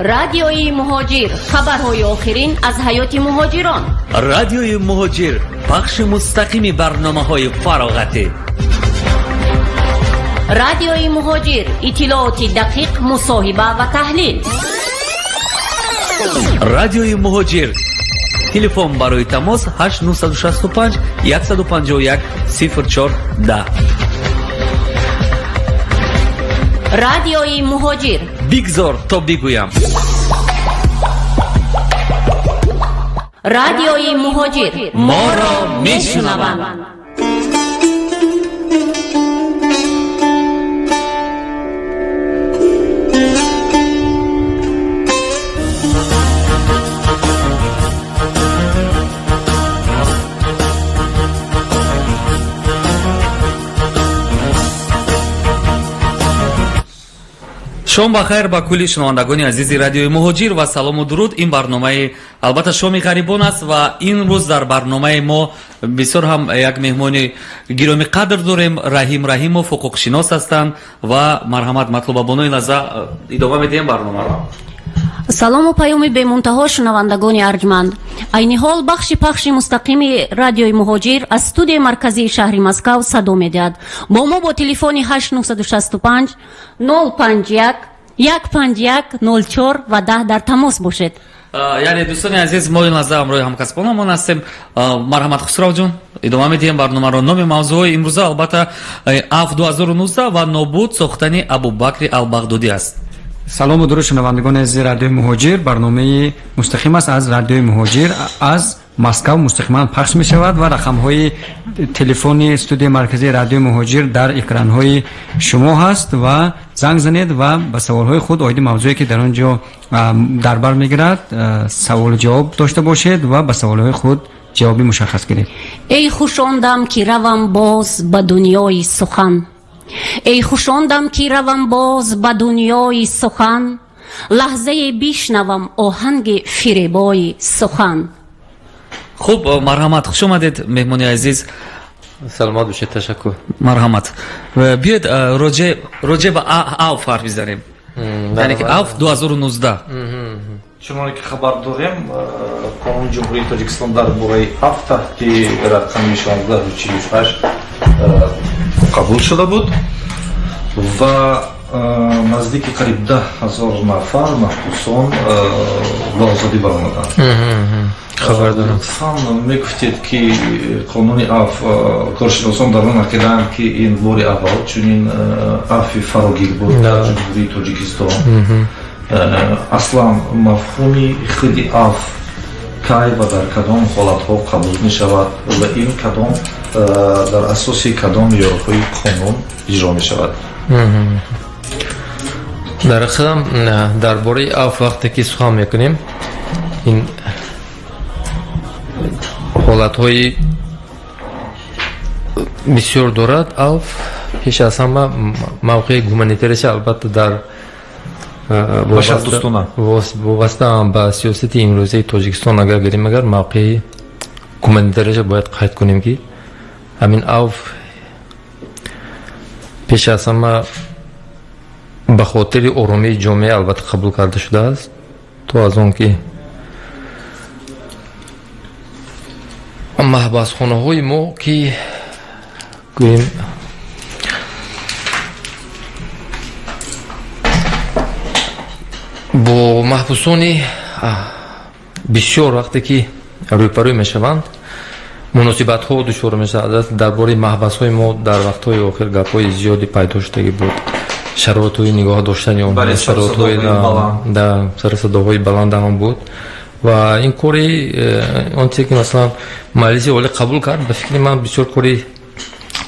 Радиои Муҳоҷир, хабарҳои охирин аз ҳаёти муҳоҷирон. Радиои Муҳоҷир, пахши мустақими барномаҳои фароғатӣ. Радиои Муҳоҷир, иттилооти дақиқ, мусоҳиба ва таҳлил. Радиои Муҳоҷир, телефон барои тамос 8965 151 04 10. Радиои Муҳоҷир. Бигзор то бигӯям. Радиои Муҳоҷир, моро мешунаванд. Шом ба хайр ба кулли шунавандагони азизи Радиои Муҳоҷир ва салому дуруд. Ин барномаи албатта Шоми ғарибон аст ва ин рӯз дар барномаи мо бисёр ҳам як меҳмони гиромӣ қадр дорем. Раҳим Раҳимов ҳуқуқшинос ҳастанд ва марҳамат, Матлубабонои лаҳза идома медиҳем барномаро. Салому паёми бемунтаҳо, шунавандагони арҷманд. Айни ҳол бахши пахши мустақими Радиои Муҳоҷир аз студияи марказии шаҳри Москав садо медиҳад. Бо мо бо телефони 8965 051 151 04 ва 10 дар тамос бошед. Яъне, дӯстони азиз, мо ин лаҳза ҳамроҳи ҳамкасбонамон ҳастем. Марҳамат, Хусравҷон, идома медиҳем барномаро. Номи мавзӯъҳои имрӯза албатта афв 2019 ва нобуд сохтани Абубакри Албағдодӣ аст. Салому дуруд, шунавандагони азизи Радиои Муҳоҷир. Барномаи мустақим аст аз Радиои Муҳоҷир, аз Москав мустақиман пахш мешавад ва рақамҳои телефони студияи марказии Радиои Муҳоҷир дар экранҳои шумо ҳаст ва занг занед ва ба саволҳои худ оиди мавзӯе, ки дар он ҷо дар бар мегирад, саволу ҷавоб дошта бошед ва ба саволҳои худ ҷавоби мушаххас гиред. Эй хуш он дам, ки равам боз ба дунёи сухан, эй хуш он дам, ки равам боз ба дунёи сухан, лаҳзае бишнавам оҳанги фиребои сухан. Хуб, марҳамат, хуш омадед, меҳмони азиз. Саломат бошед, ташаккур. Марҳамат, биёед роҷеъ ба афв ҳарф бизанем, яъне ки афв 2019. Чуноне ки хабар дорем, Қонуни Ҷумҳурии Тоҷикистон дар бораи афв таҳти рақами 1648 қабул шуда буд ва наздики қариб 10 000 нафар маҳбусон ба озодӣ баромаданд. Хабар дорам. Лутфан мегуфтед, ки қонуни афв, коршиносон дар он ақидаанд, ки ин бори аввал чунин афви фарогир буд дар Ҷумҳурии Тоҷикистон. Аслан мафҳуми худи афв кай ва дар кадом ҳолатҳо қабул мешавад ва ин кадом дар асоси кадом меъёрҳои қонун иҷро мешавад? Дар ҳақиқатам, дар бораи афв вақте ки сухан мекунем, ин ҳолатҳои бисёр дорад. Афв пеш аз ҳама мавқеи гуманитарияша албатта дар башардӯстона вобаста ба сиёсати имрӯзаи Тоҷикистон агар гирем, агар мавқеи гуманитарияша бояд қайд кунем, ки ҳамин афв пеш аз ҳама ба хотири оромии ҷомеа албатта қабул карда шудааст, то аз он ки маҳбасхонаҳои мо, ки гӯем, бо маҳбусони бисёр вақте ки рӯпарӯ мешаванд, муносибатҳо душвор мешавад. Дар бораи маҳбасҳои мо дар вақтҳои охир гапҳои зиёде пайдо шудагӣ буд, шароитҳои нигоҳ доштани онҳо, шароитҳои сарсадоҳои баланд ҳам буд. Ва ин кори он чизе ки масалан Маҷлиси Олӣ қабул кард, ба фикри ман, бисёр кори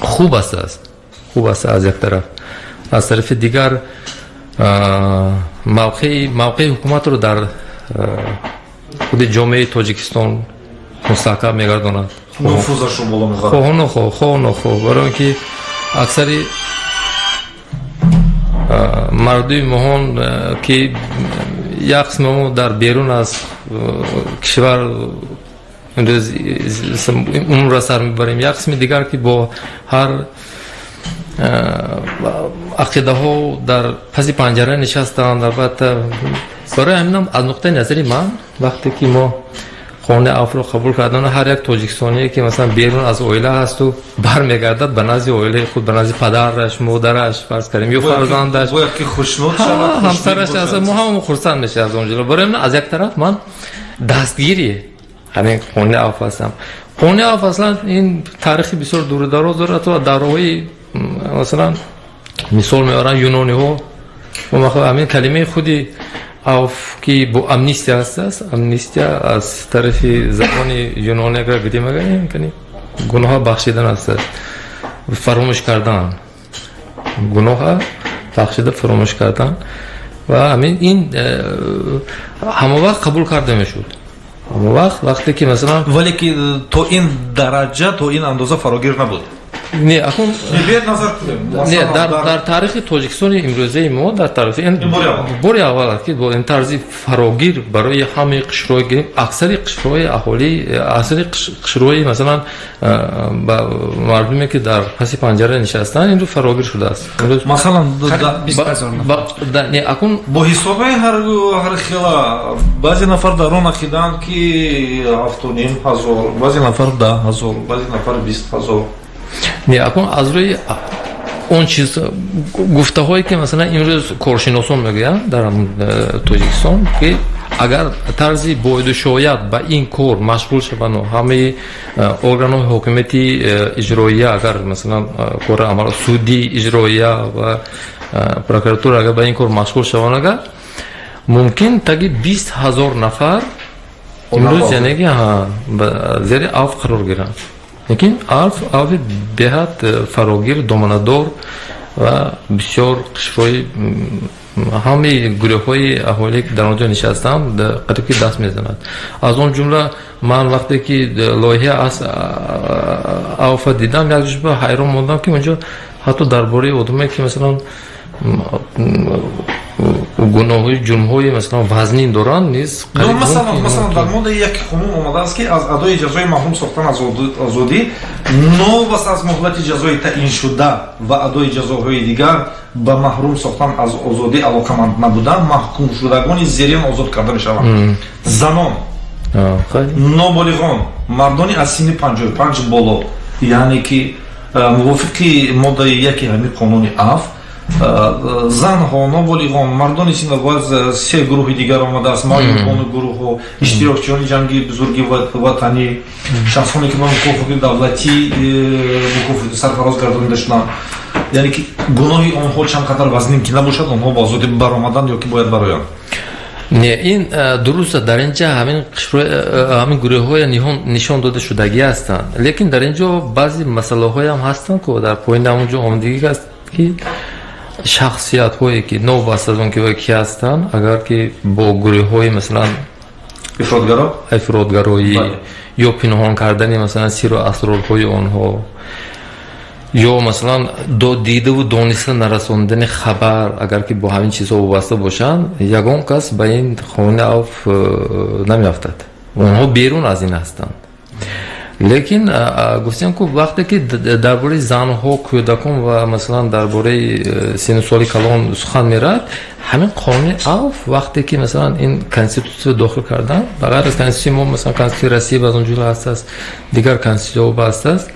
хуб аст, хуб аст аз як тараф. Аз тарафи дигар мавқеи ҳукуматро дар худи ҷомеаи Тоҷикистон мустаҳкам мегардонад. Нуфузашро боло мебарад. Хоҳу нохоҳ, хоҳу нохоҳ, барои он ки аксари мардуми моҳон, ки як қисми мо дар берун аз кишвар имрӯз умрро сар мебарем, як қисми дигар ки бо ҳар ақидаҳо дар паси панҷара нишастанд, албатта. Барои ҳаминам аз нуқтаи назари ман, вақте ки мо қонуни афвро қабул кардан, ҳар як тоҷикистоние ки масалан берун аз оила ҳасту бармегардад ба назди оилаи худ, ба назди падараш, модараш, фарз кардем, ё фарзандаш, бояд ки хушнуд шавад, ҳамсараш, мо ҳамамо хурсанд мешавем аз он ҷило. Барои ҳамин аз як тараф ман дастгири ҳамин қонуни афв ҳастам. Қонуни афв аслан ин таърихи бисёр дуру дароз дорад ва давраҳои, масалан, мисол меоранд юнониҳо, ҳамин калимаи худи афв ки бо амнистия ҳаст, амнистия аз тарафи забони юнони агар гирем, агар гуноҳа бахшидан аст, фаромӯш кардан, гуноҳа бахшида фаромӯш кардан. Ва ҳамин ин ҳама вақт қабул карда мешуд, ҳама вақт вақте ки масалан вале ки то ин дараҷа, то ин андоза фарогир набуд. Не, акун биёед назар кунем. Не, дар таърихи Тоҷикистони имрӯзаи мо, дар таърихи ин бори аввал аст, ки бо ин тарзи фарогир барои ҳамаи қишрҳои гирем, аксари қишрҳои аҳолӣ, аксари қишрҳои, масалан, ба мардуме ки дар паси панҷара нишастанд, инрӯз фарогир шудааст. Масалан, не, акун бо ҳисоби ҳар хела баъзе нафар дар он ақидаанд, ки 7500, баъзе нафар 10 000, баъзе нафар 20 000. Не, акун аз рӯи он чиз гуфтаҳое ки масалан имрӯз коршиносон мегӯянд дар Тоҷикистон, ки агар тарзи боиду шояд ба ин кор машғул шаванду ҳамаи органҳои ҳокимияти иҷроия, агар масалан кори амал суди иҷроия ва прокуратура агар ба ин кор машғул шаванд, агар мумкин таги 20 000 нафар имрӯз, яъне ки зери афв қарор гиранд. Лекин афв афви беҳад фарогир, доманадор ва бисёр қишрҳои, ҳамаи гурӯҳҳои аҳолие ки дар он ҷо нишастанд, қариб ки даст мезанад. Аз он ҷумла ман вақте ки лоиҳа аз афва дидам, як ҷоба ҳайрон мондам, ки онҷо ҳатто дар бораи одамое ки масалан гуноҳҳои, ҷурмҳои масалан вазнин доранд низ. Масалан, дар моддаи як қонун омадааст, ки аз адои ҷазои маҳрум сохтан аз озодӣ новобаста аз муҳлати ҷазои таъиншуда ва адои ҷазоҳои дигар ба маҳрум сохтан аз озодӣ алоқаманд набуда, маҳкумшудагони зерин озод карда мешаванд: занон, ноболиғон, мардони аз синни 55 боло. Яъне ки мувофиқи моддаи яки ҳамин қонуни афв, занҳо, ноболиғон, мардони синна, боз се гурӯҳи дигар омадааст: маъюбону гурӯҳҳо, иштирокчиёни ҷанги бузурги ватанӣ, шахсоне ки ба мукофоти давлатӣ мукофоти сарфароз гардонида шуданд. Яъне ки гуноҳи онҳо чанд қадар вазнин ки набошад, онҳо ба озодӣ баромаданд ё ки бояд бароянд. Не, ин дуруст, дар ин ҷа ҳамин ҳамин гурӯҳҳоя нишон дода шудагӣ ҳастанд, лекин дар ин ҷо баъзе масъалаҳоям ҳастанд, ки дар поини ҳамон ҷо омадагӣ аст, ки шахсиятҳое ки новобаста аз он ки ки ҳастанд, агар ки бо гурӯҳҳои масалан ифротгаро, ифротгароӣ ё пинҳон кардани масалан сиру асрорҳои онҳо ё масалан дидаву дониста нарасондани хабар, агар ки бо ҳамин чизҳо вобаста бошанд, ягон кас ба ин қонуни афв намеафтад, онҳо берун аз ин ҳастанд. Лекин гуфтем, ку вақте ки дар бораи занҳо, кӯдакон ва масалан дар бораи синну соли калон сухан меравад, ҳамин қонуни афв вақте ки масалан ин конститутсия дохил кардан, ба ғайр аз конститутсияи мо, масалан конститутсияи Россия аз он ҷумла ҳастааст, дигар конститутсияҳо ҳастааст,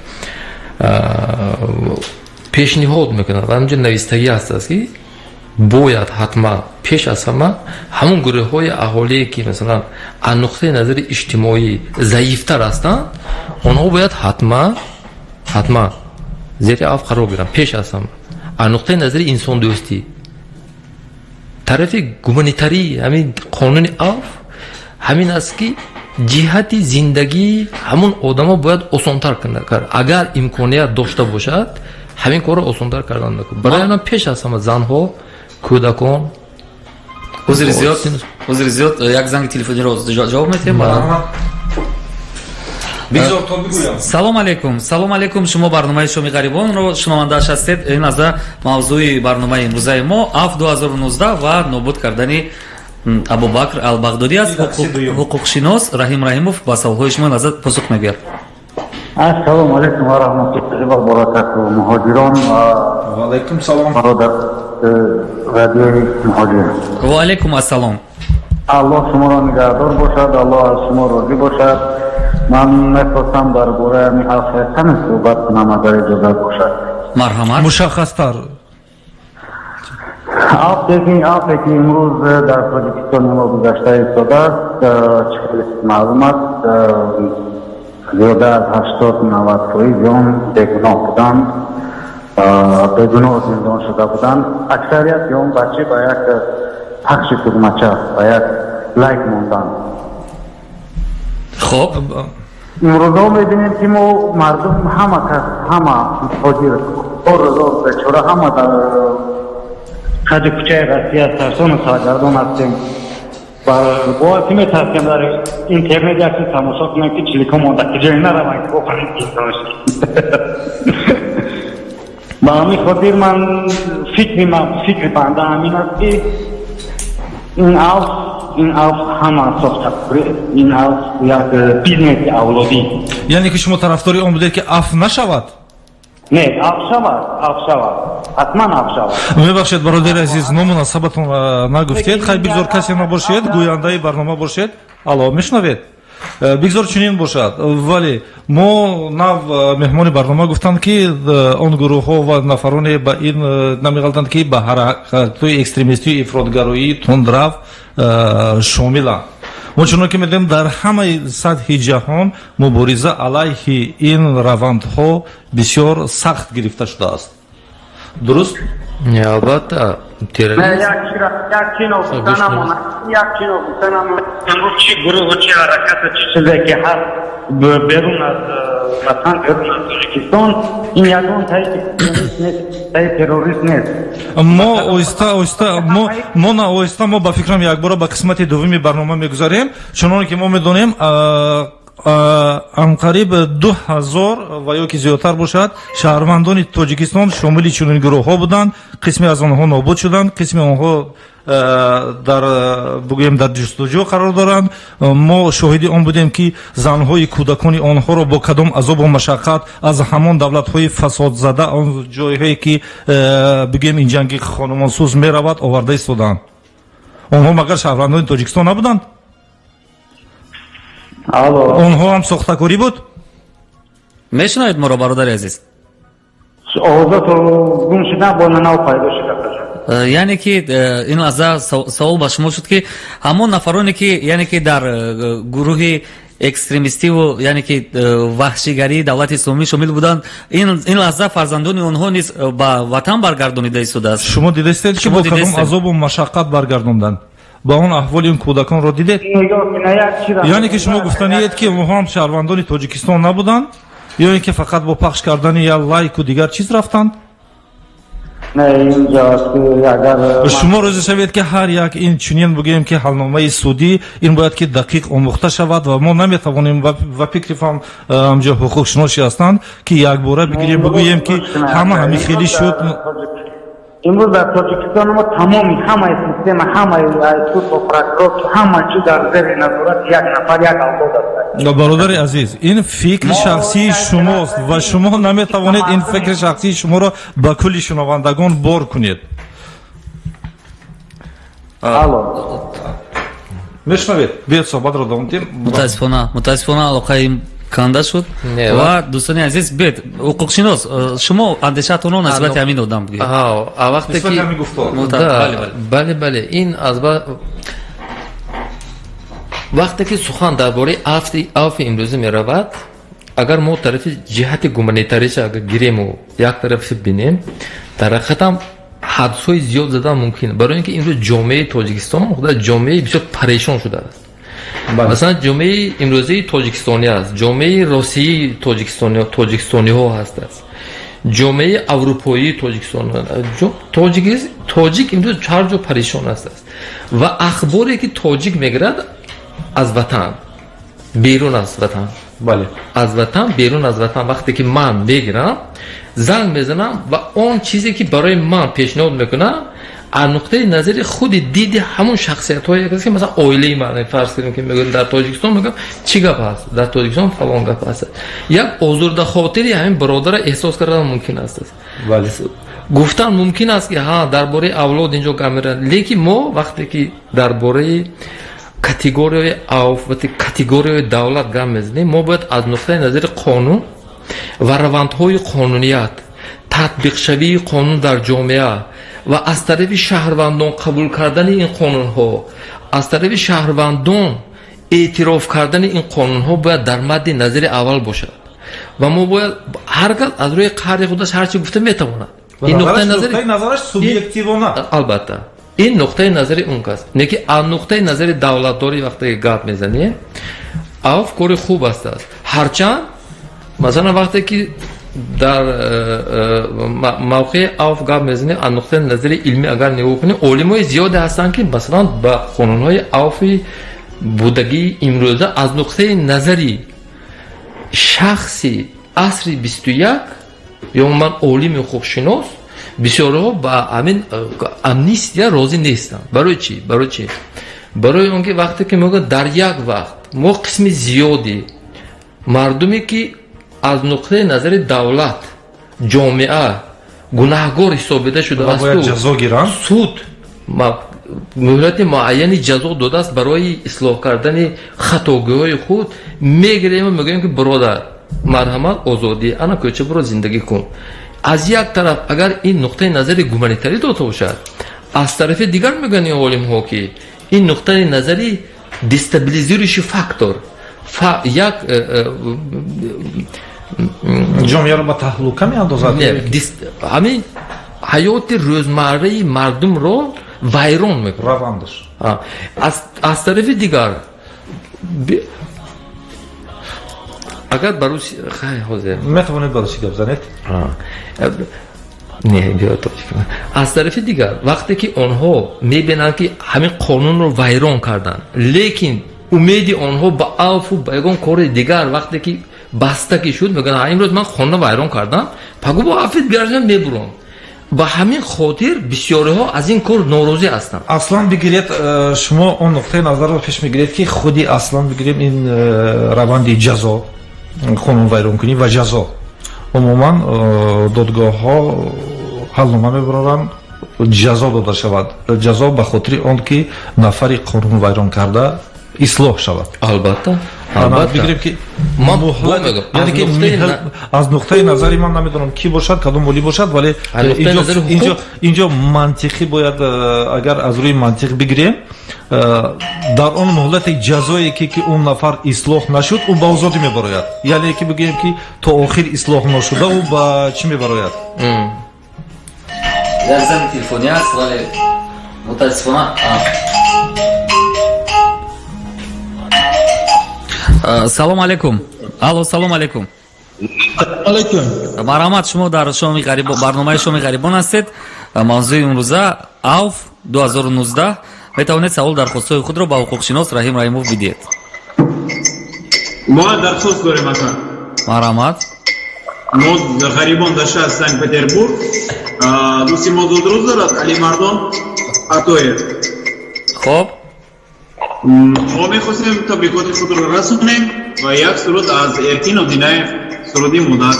пешниҳод мекунад ва ҳаминҷо навистагӣ ҳастааст, ки бояд ҳатман пеш аз ҳама ҳамон гурӯҳҳои аҳолие ки масалан аз нуқтаи назари иҷтимоӣ заифтар ҳастанд, онҳо бояд ҳатман зери афв қарор гиранд. Пеш аз ҳама аз нуқтаи назари инсондӯстӣ, тарафи гуманитарӣ ҳамин қонуни афв ҳамин аст, ки ҷиҳати зиндагии ҳамон одамо бояд осонтар кард. Агар имконият дошта бошад, ҳамин корро осонтар кардан. Барои ҳамин пеш аз ҳама занҳо, кӯдакон. Узри зиёд, узри зиёд, як занги телефониро ҷавоб медиҳем. Бигзор то бигӯям. Салом алейкум, салом алейкум. Шумо барномаи Шоми ғарибонро шунавандааш ҳастед. Ин аза мавзӯи барномаи имрӯзаи мо афв 2019 ва нобуд кардани Абубакр Албағдодӣ аст. Ҳуқуқшинос Раҳим Раҳимов ба саволҳои шумо назар посух мегӯяд. Ассалому алайкум ва раҳматуллоҳи ва баракатуҳ, муҳоҷирон. Ва алайкум салом. Бародар радиои Муҳоҷир. Ва алайкум ассалом. Аллоҳ шуморо нигаҳдор бошад, Аллоҳ аз шумо розӣ бошад. Ман мехостам дар бораи ҳамин афв каме суҳбат кунам, агар иҷозат бошад. Марҳамат. Мушаххастар. Афве ки имрӯз дар Тоҷикистони мо гузашта истодааст, чӣ хеле маълум аст, зиёда аз 80-90 фоизи он бегуноҳ буданд, бегуноҳ зиндон шуда буданд. Аксарияти он ба чӣ, ба як пахши тугмача, ба як лайк монданд. Хоб. Имрӯзҳо мебинем, ки мо мардум, ҳама кас, ҳама ҳозир орзор бечора, ҳама дар хаҷи кӯчаи Россия сарсону саргардон ҳастем. Бояд ки метарсем дар интернет як чиз тамошо кунем, ки чилико монда, ки ҷое нараванд, ки бохонем. Ба ҳамин хотир ман фикри ман, фикри банда ҳамин аст, ки ин афв ҳама сохта, ин афв як бизнеси авлодӣ. Яъне ки шумо тарафдори он будед, ки афв нашавад? Не, афв шавад, афв шавад, ҳатман афв шавад. Мебахшед, бародари азиз, ному насабатон нагуфтед. Хай, бигзор касе набошед, гӯяндаи барнома бошед. Алло, мешунавед? Бигзор чунин бошад, вале мо нав меҳмони барнома гуфтанд, ки он гурӯҳҳо ва нафароне ба ин намеғалтанд, ки ба ҳаракатҳои экстремистию ифротгароии тундрав шомиланд. Мо чунон ки медонем, дар ҳамаи сатҳи ҷаҳон мубориза алайҳи ин равандҳо бисёр сахт гирифта шудааст, дуруст? Не, албатта, терроризм. Як чи ногуфта намонад, як чи ногуфта намонад. Имрӯз чи гурӯҳу чи ҳаракату чи чизе ки ҳаст берун аз ватан, берун аз Тоҷикистон, ин ягон таи террорист нест. Мо оҳиста оҳиста мо на оҳиста, мо ба фикрам, якбора ба қисмати дуввуми барнома мегузарем. Чуноне ки мо медонем, анқариб 2000 ва ё ки зиёдтар бошад шаҳрвандони Тоҷикистон шомили чунин гурӯҳҳо буданд. Қисме аз онҳо нобуд шуданд, қисми онҳо дар, бигӯем, дар ҷустуҷӯ қарор доранд. Мо шоҳиди он будем, ки занҳои кӯдакони онҳоро бо кадом азобу машаққат аз ҳамон давлатҳои фасодзада, он ҷойҳое ки, бигӯем, ин ҷанги хонумонсӯз меравад, оварда истоданд. Онҳо магар шаҳрвандони Тоҷикистон набуданд? Онҳо ҳам сохтакорӣ буд? Мешунавед моро, бародари азиз? Овозато гум шуда, бо нанав пайдо шуда. Яъне ки ин лаҳза савол ба шумо шуд, ки ҳамон нафароне ки, яъне ки дар гурӯҳи экстремистиву, яъне ки ваҳшигарии давлати исломӣ шомил буданд, ин лаҳза фарзандони онҳо низ ба ватан баргардонида истодааст. Шумо дидастед, ки бо кадом азобу машаққат баргардонданд? Ба он аҳволи ин кӯдаконро дидед? Яъне ки шумо гуфтаниед, ки онҳо ҳам шаҳрвандони Тоҷикистон набуданд ё ин ки фақат бо пахш кардани як лайку дигар чиз рафтанд? Шумо розӣ шавед, ки ҳар як ин чунин, бигӯем, ки ҳалномаи судӣ ин бояд ки дақиқ омӯхта шавад ва мо наметавонем, ва фикри фаҳм ҳамҷо ҳуқуқшиносӣ ҳастанд, ки якбора бигирем, бигӯем, ки ҳама ҳамин хелӣ шуд. Имрӯз дар Тоҷикистон мо тамоми ҳамаи система, ҳамаи суд ва прокурор, ҳама чиз дар зери назорати як нафар, як авлод аст. Бародари азиз, ин фикри шахсии шумост ва шумо наметавонед ин фикри шахсии шуморо ба кулли шунавандагон бор кунед. Алло. Мешунавед? Биёед, суҳбатро давом диҳем. Мутаассифона, алоқаи канда шуд. Ва дӯстони азиз, биёед, ҳуқуқшинос, шумо андешаатонро нисбати ҳамин одам бигӯед. Вақте ки бале, ин аз вақте ки сухан дар бораи афви имрӯзӣ меравад, агар мо тарафи ҷиҳати гуманитариша агар гирему як тарафи бинем, дар ҳақиқатам ҳадсҳои зиёд задан мумкин, барои ин ки имрӯз ҷомеаи Тоҷикистон худа ҷомеаи бисёр парешон шудааст. Масалан, ҷомеаи имрӯзаи тоҷикистонӣ аст, ҷомеаи росии тоҷикистониҳо ҳастааст, ҷомеаи аврупоии тоҷикистон, тоҷик имрӯз ҳар ҷо парешон ҳастааст ва ахборе ки тоҷик мегирад аз ватан берун, аз ватан, аз ватан берун, аз ватан вақте ки ман мегирам, занг мезанам ва он чизе ки барои ман пешниҳод мекунам, аз нуқтаи назари худи диди ҳамон шахсиятҳое аст, ки масалан оилаи ман, фарз кунем, ки мегӯям дар Тоҷикистон, мегӯям, чӣ гап ҳаст дар Тоҷикистон, фалон гап ҳаст, як озурдахотири ҳамин бародара эҳсос кардан мумкин аст. Гуфтан мумкин аст, ки ҳа, дар бораи авлод инҷо гап меравад, лекин мо вақте ки дар бораи Категорияи авф ва категорияи давлат гап мезанем, мо бояд аз нуқтаи назари қонун ва равандҳои қонуният, татбиқшавии қонун дар ҷомеа ва аз тарафи шаҳрвандон қабул кардани ин қонунҳо, аз тарафи шаҳрвандон эътироф кардани ин қонунҳо бояд дар мадди назари аввал бошад. Ва мо бояд ҳар кас аз рӯи қаҳри худаш ҳар чӣ гуфта метавонад. Ин нуқтаи назараш субъективона. Албатта, ин нуқтаи назари он кас. Не ки аз нуқтаи назари давлатдорӣ вақте гап мезанем, авф кори хуб аст. Ҳарчанд масалан вақте ки дар мавқеи авф гап мезанем, аз нуқтаи назари илмӣ агар нигоҳ кунем, олимои зиёде ҳастанд, ки масалан ба қонунҳои авфи будагии имрӯза аз нуқтаи назари шахси асри 21 ё умуман олими ҳуқуқшинос бисёриҳо ба ҳамин амнистия розӣ нестанд. Барои чӣ? Барои чӣ? Барои он ки вақте ки мегӯянд, дар як вақт мо қисми зиёди мардуме, ки аз нуқтаи назари давлат, ҷомеа гунаҳгор ҳисобида шудааст, суд муҳлати муайяни ҷазо додааст барои ислоҳ кардани хатогиҳои худ, мегирем мегӯем, ки биродар, марҳамат, озодӣ, ана кӯча биро, зиндагӣ кун. Аз як тараф агар ин нуқтаи назари гуманитарӣ дода бошад, аз тарафи дигар мегӯянд ин олимҳо, ки ин нуқтаи назари дестабилизирующий фактор як ҷомеаро ба таҳлука меандозад. Ҳамин ҳаёти рӯзмарраи мардумро вайрон мекунад. Равандаш. Аз тарафи дигар агар ба русӣ хай ҳозир метавонед ба русӣ гап занед? Не, биё тоҷик. Аз тарафи дигар вақте ки онҳо мебинанд, ки ҳамин қонунро вайрон карданд, лекин умеди онҳо ба авфу ба ягон кори дигар вақте ки баста ки шуд, мегӯянд, имрӯз ман хона вайрон кардам, пагу бо афит гаржам мебурам. Ба ҳамин хотир бисёриҳо аз ин кор норозӣ ҳастанд. Аслан бигиред, шумо он нуқтаи назарро пеш мегиред, ки худи аслан бигирем ин раванди ҷазо, қонунвайронкунӣ ва ҷазо, умуман додгоҳҳо ҳалнома мебароранд, ҷазо дода шавад, ҷазо ба хотири он ки нафари қонунвайрон карда ислоҳ шавад. Албатта, албатта. Бигирем ки аз нуқтаи назари ман намедонам ки бошад, кадом олӣ бошад, вале инҷо мантиқӣ бояд, агар аз рӯи мантиқ бигирем, дар он муҳлати ҷазое ки он нафар ислоҳ нашуд, ӯ ба озодӣ мебарояд. Яъне ки бигӯем, ки то охир ислоҳ нашуда, ӯ ба чӣ мебарояд? Як занги телефонӣ аст, вале мутаассифона. Салом алейкум. Алло, салом алейкум. Алейкум. Марҳамат, шумо дар шоми ғариб, барномаи шоми ғарибон ҳастед. Мавзӯи имрӯза авф 2019. Метавонед савол дархостҳои худро ба ҳуқуқшинос Раҳим Раҳимов бидиҳед. Мо дархост дорем, ака. Марҳамат. Мо ғарибон дар шаҳри Санкт-Петербург. Дӯсти мо зудрӯз дорад, Алимардон Атоев. Хоб. Мо мехостем табрикоти худро расонем ва як суруд аз Эркин Одинаев, суруди модар.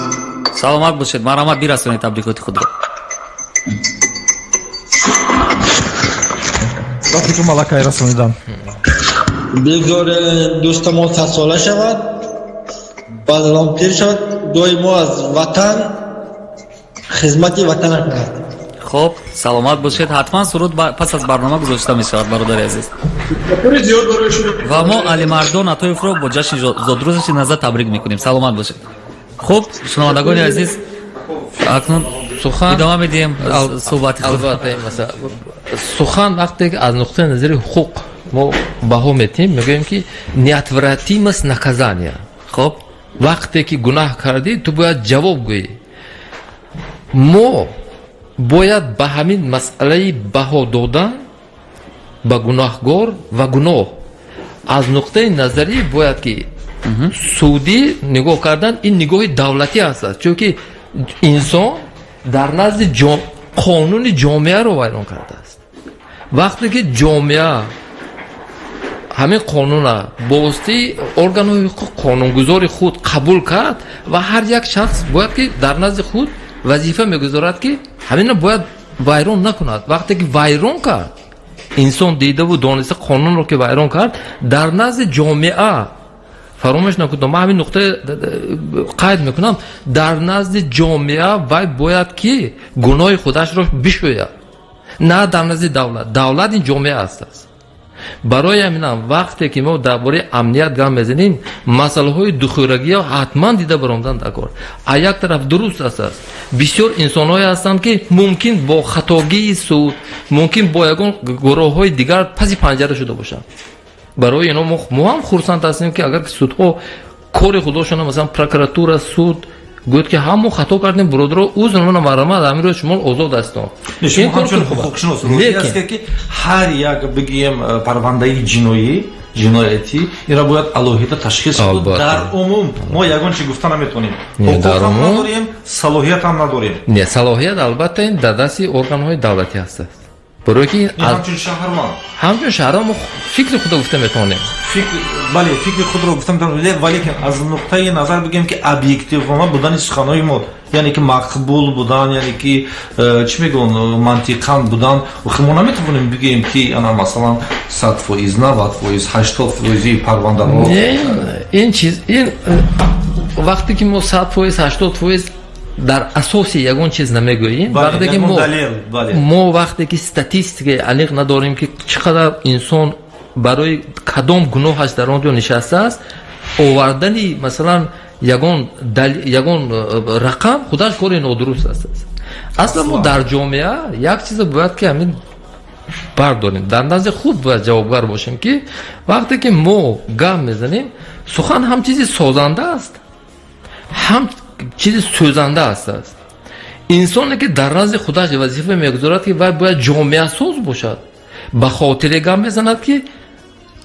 Саломат бошед, марҳамат, бирасонед табрикоти худро. Вақте ки малакай расонидам. Бигзор дӯстамон садсола шавад, баъд аз он пир шавад, доимо аз ватан хизмати ватана кунад. Хоб, саломат бошед. Ҳатман суруд пас аз барнома гузошта мешавад, бародари азиз. Ва мо Алимардон Атоевро бо ҷашни зодрӯзаши назар табрик мекунем. Саломат бошед. Хуб, шунавандагони азиз, акнун сухан идома медиҳем суҳбати худ. Албатта, сухан вақте ки аз нуқтаи назари ҳуқуқ мо баҳо медиҳем, мегӯем, ки неотвратимость наказания. Хоб, вақте ки гунаҳ кардӣ, ту бояд ҷавоб гӯӣ. Мо бояд ба ҳамин масъалаи баҳо додан ба гунаҳгор ва гуноҳ аз нуқтаи назарӣ бояд ки судӣ нигоҳ кардан, ин нигоҳи давлатӣ аст, чунки инсон дар назди қонуни ҷомеаро вайрон кардааст. Вақте ки ҷомеа ҳамин қонуна бо воситаи органҳои ҳуқуқ қонунгузори худ қабул кард, ва ҳар як шахс бояд ки дар назди худ вазифа мегузорад, ки ҳаминро бояд вайрон накунад. Вақте ки вайрон кард, Инсон дидаву дониста қонунро ки вайрон кард, дар назди ҷомеа, фаромӯш накунед, ман ҳамин нуқта қайд мекунам, дар назди ҷомеа вай бояд ки гуноҳи худашро бишӯяд, на дар назди давлат. Давлат ин ҷомеа аст. Барои ҳаминам, вақте ки мо дар бораи амният гап мезанем, масъалаҳои духӯрагиро ҳатман дида баромадан дар кор. А як тараф дуруст аст, бисёр инсонҳое ҳастанд, ки мумкин бо хатогии суд, мумкин бо ягон гуроҳҳои дигар паси панҷара шуда бошанд. Барои ино мо ҳам хурсанд ҳастем, ки агар судҳо кори худошона, масалан, прокуратура, суд гӯяд, ки ҳам мо хато кардем, бародаро, узр, мана марҳамат, ҳамин рӯз шумо озод ҳастон. Шумо ҳамчун ҳуқуқшинос розӣ ҳастед, ки ҳар як, бигӯем, парвандаи ҷиноӣ, ҷиноятӣ, инро бояд алоҳида ташхис буд? Дар умум мо ягон чи гуфта наметавонем, ҳуқуқ ҳам надорем, салоҳият ҳам надорем. Не, салоҳият, албатта, ин дар дасти органҳои давлатӣ ҳаст, барои ки ҳамчун шаҳрванд. Ҳамчун шаҳрванд мо фикри худро гуфта метавонем. Бале, фикри худро гуфта метавонем, валекин аз нуқтаи назар, бигӯем, ки объективона будани суханҳои мо, яъне ки мақбул будан, яъне ки чӣ мегӯн, мантиқан будан, охир мо наметавонем бигӯем, ки ана, масалан, 100%, 90%, 80 фоизи парвандаҳо. Ин чиз, ин вақте ки мо 100%, 80% дар асоси ягон чиз намегӯем, вақте ки мо вақте ки статистикаи аниқ надорем, ки чӣ қадар инсон барои кадом гуноҳаш дар он ҷо нишастааст, овардани, масалан, ягон рақам худаш кори нодуруст аст. Аслан мо дар ҷомеа як чиза бояд ки ҳамин бардорем, дар назди худ бояд ҷавобгар бошем, ки вақте ки мо гап мезанем, сухан ҳам чизи созанда аст, ҳам чизи сӯзанда аст. Инсоне ки дар назди худаш вазифа мегузорад, ки вай бояд ҷомеасоз бошад, ба хотире гап мезанад, ки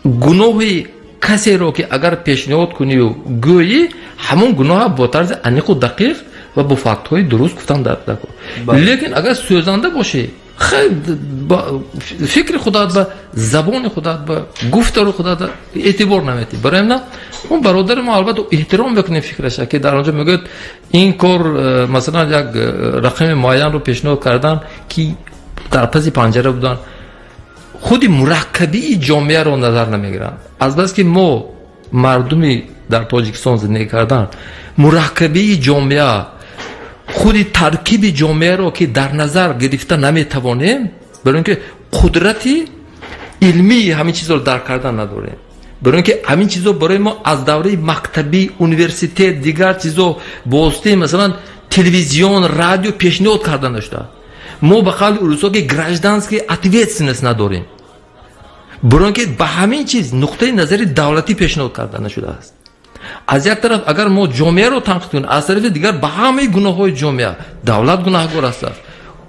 гуноҳи касеро ки агар пешниҳод кунию гӯӣ, ҳамон гуноҳа бо тарзи аниқу дақиқ ва бо фактҳои дуруст гуфтан дар кор. Лекин агар сӯзанда бошӣ, фикри худат ба забони худат, ба гуфтори худат эътибор наметӣ. Барои ҳамина он бародари мо, албатта, эҳтиром мекунем фикраша, ки дар он ҷо мегӯяд, ин кор, масалан, як рақами муайянро пешниҳод кардан, ки дар паси панҷара будан, худи мураккабии ҷомеаро назар намегиранд. Азбаски мо мардуми дар Тоҷикистон зиндагӣ кардан, мураккабии ҷомеа, худи таркиби ҷомеаро ки дар назар гирифта наметавонем, барои ин ки қудрати илмии ҳамин чизро дарк кардан надорем, барои ин ки ҳамин чизо барои мо аз давраи мактабӣ, университет, дигар чизо бо воситаи, масалан, телевизион, радио пешниҳод карда нашуда. Мо, ба қавли урусо, ки гражданский ответственность надорем, барои ин ки ба ҳамин чиз нуқтаи назари давлатӣ пешниҳод карда нашудааст. Аз як тараф, агар мо ҷомеаро танқид кунем, аз тарафи дигар ба ҳамаи гуноҳҳои ҷомеа давлат гунаҳгор аст,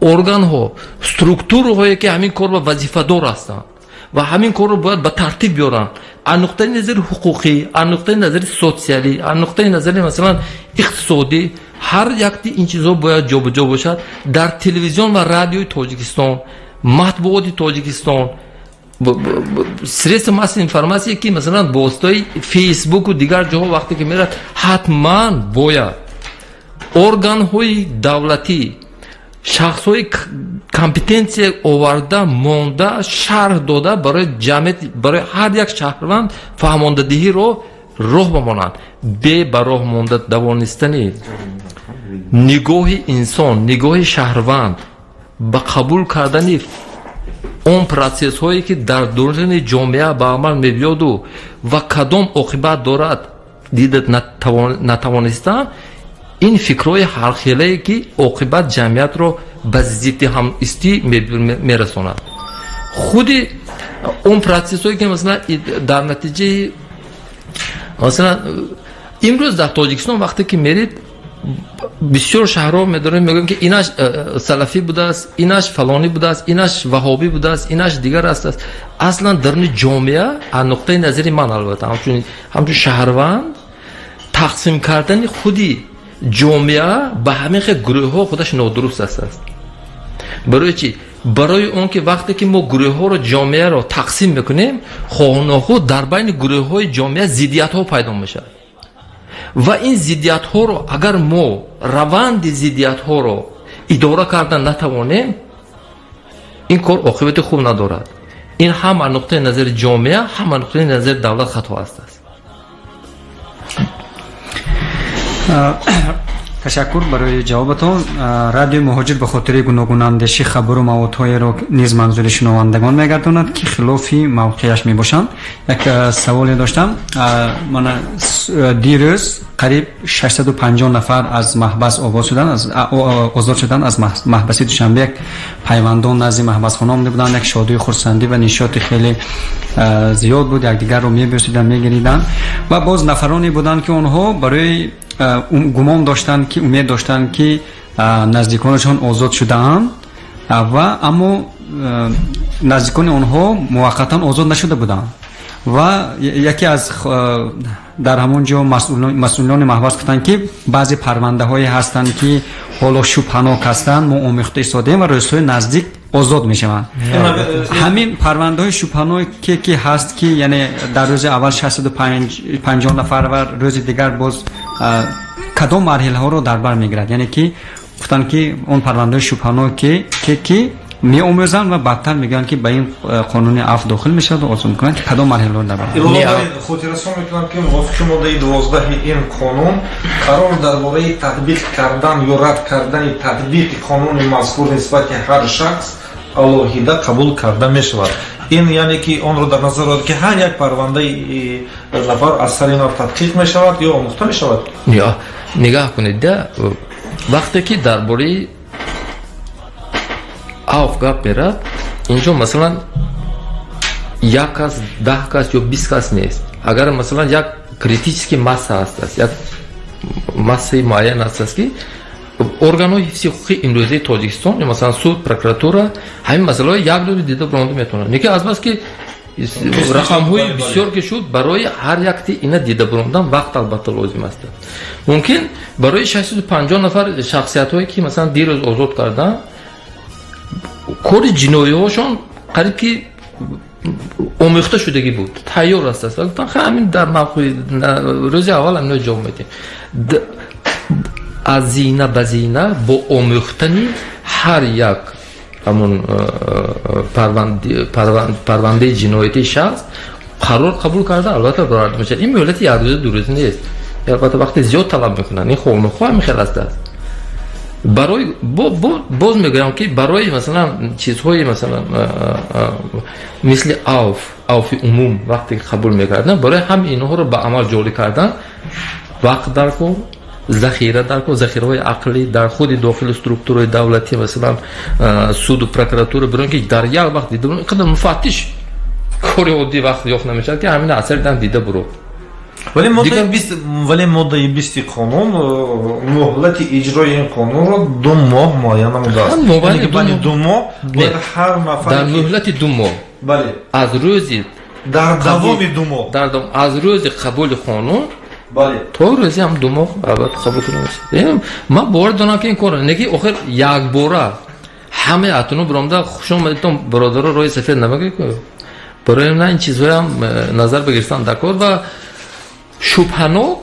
органҳо, структураҳое, ки ҳамин корро вазифадор ҳастанд ва ҳамин корро бояд ба тартиб биёранд, аз нуқтаи назари ҳуқуқӣ, аз нуқтаи назари социалӣ, аз нуқтаи назари, масалан, иқтисодӣ, ҳар якти ин чизҳо бояд ҷобаҷо бошад. Дар телевизион ва радиои Тоҷикистон, матбуоти Тоҷикистон, средства массовой информация, ки, масалан, бо воситаи Фейсбуку дигар ҷоҳо вақте ки мерад, ҳатман бояд органҳои давлатӣ, шахсҳои компетенция оварда монда, шарҳ дода, барои ҷамъият, барои ҳар як шаҳрванд фаҳмондадиҳиро роҳ бамонанд. Бе ба роҳ монда давонистани нигоҳи инсон, нигоҳи шаҳрванд ба қабул кардани он процессҳое, ки дар дуруни ҷомеа ба амал мебиёду ва кадом оқибат дорад, дида натавонистан, ин фикрҳои ҳархелае, ки оқибат ҷамъиятро ба зидди ҳамистӣ мерасонад. Худи он процессҳое, ки, масалан, дар натиҷаи, масалан, имрӯз дар Тоҷикистон вақте ки мерид, бисёр шаҳрҳо медорем, мегӯем, ки инаш салафӣ будааст, инаш фалонӣ будааст, инаш ваҳобӣ будааст, инаш дигар аст. Аслан даруни ҷомеа, аз нуқтаи назари ман, албатта, ҳамчун шаҳрванд, тақсим кардани худи ҷомеа ба ҳамин хел гурӯҳҳо худаш нодуруст аст. Барои чӣ? Барои он ки вақте ки мо гурӯҳҳоро, ҷомеаро тақсим мекунем, хоҳу нохоҳ дар байни гурӯҳҳои ҷомеа зиддиятҳо пайдо мешавад ва ин зиддиятҳоро, агар мо раванди зиддиятҳоро идора кардан натавонем, ин кор оқибати хуб надорад. Ин ҳам аз нуқтаи назари ҷомеа, ҳам аз нуқтаи назари давлат хато аст. Ташаккур барои ҷавобатон. Радиои Муҳоҷир ба хотири гуногунандешӣ хабару маводҳоеро низ манзури шунавандагон мегардонад, ки хилофи мавқеяш мебошанд. Як саволе доштам. Мана дирӯз қариб 650 нафар аз маҳбас озод шуданд, аз маҳбаси Душанбе. Як пайвандон назди маҳбасхона омада буданд, як шодию хурсандӣ ва нишоти хеле зиёд буд, якдигарро мебӯсиданд, мегириданд. Ва боз нафароне буданд, ки онҳо барои гумон доштанд, ки умед доштанд, ки наздиконашон озод шудаанд, ва аммо наздикони онҳо муваққатан озод нашуда буданд. Ва яке аз дар ҳамон ҷо масъулони маҳбас гуфтанд, ки баъзе парвандаҳое ҳастанд, ки ҳоло шубҳанок ҳастанд, мо омӯхта истодаем ва рӯзҳои наздик озод мешаванд. Ҳамин парвандаҳои шубҳаноке ки ҳаст, ки яъне дар рӯзи аввал 650 нафар ва рӯзи дигар боз, кадом марҳилаҳоро дар бар мегирад? Яъне ки гуфтанд, ки он парвандаҳои шубҳаноке ки меомӯзанд ва баъдтар мегӯянд, ки ба ин қонуни афв дохил мешавад ва озод мекунанд, кадом марҳилаҳоро дар бар? Хотиррасон мекунам, ки мувофиқи моддаи 12-и ин қонун қарор дар бораи татбиқ кардан ё рад кардани татбиқи қонуни мазкур нисбати ҳар шахс алоҳида қабул карда мешавад. Ин яъне ки онро дар назар дорад, ки ҳар як парвандаи нафар аз сари нав тадқиқ мешавад ё омӯхта мешавад. Нигаҳ кунед, вақте ки дар бораи афв гап мерад, инҷо масалан як кас, 10 кас ё 20 кас нест. Агар масалан як критический масса ҳаст, як массаи муайян ҳаст, ки органҳои ҳифзи ҳуқуқи имрӯзаи Тоҷикистон, масалан суд, прокуратура, ҳамин масъалаҳои як рӯз дида баромада метавонанд. Лекин азбаски рақамҳои бисёр ки шуд, барои ҳар якти ина дида баромадан вақт албатта лозим аст. Мумкин барои 650 нафар шахсиятҳое, ки масалан дирӯз озод карданд, кори ҷиноиҳошон қариб ки омӯхта шудагӣ буд, тайёр аст. Гуфтан, ҳамин дар мавқеи рӯзи аввал ҳамино ҷавоб медиҳем. Аз зина ба зина бо омӯхтани ҳар як ҳамон парвандаи ҷиноятии шахс қарор қабул карда, албатта, бароварда мешавад. Ин муҳлати як рӯза, 2 рӯза нест, албатта, вақте зиёд талаб мекунанд. Ин хомухоҳ ҳамин хел аст. Барои боз мегӯям, ки барои масалан чизҳои масалан мисли авфи умум вақте ки қабул мекарданд, барои ҳами инҳоро ба амал ҷорӣ кардан вақт даркор, захира даркор, захираҳои ақлӣ дар худи дохили структураи давлатӣ, масалан суду, прокуратура, барои ки дар як вақт дида, қадар муфаттиш кори оддӣ вақт ёфт намешавад, ки ҳамин асари дан дида буро. Вале моддаи 20-и қонун муҳлати иҷрои ин қонунро 2 моҳ муайян намудааст. Баъди 2 моҳ бояд ҳар нафар. Дар муҳлати 2 моҳ. Бале. Аз рӯзи Дар давоми 2 моҳ. Аз рӯзи қабули қонун то рӯзи ҳам 2 моҳ албатта қабул шуда мешавад. Ман бовар дорам, ки ин кор неки охир якбора ҳамаи атуно биромда, хуш омадитон, бародаро, роҳи сафед намегӯй. Барои на ин чизҳоям назар бигирифтан дар кор. Ва шубҳанок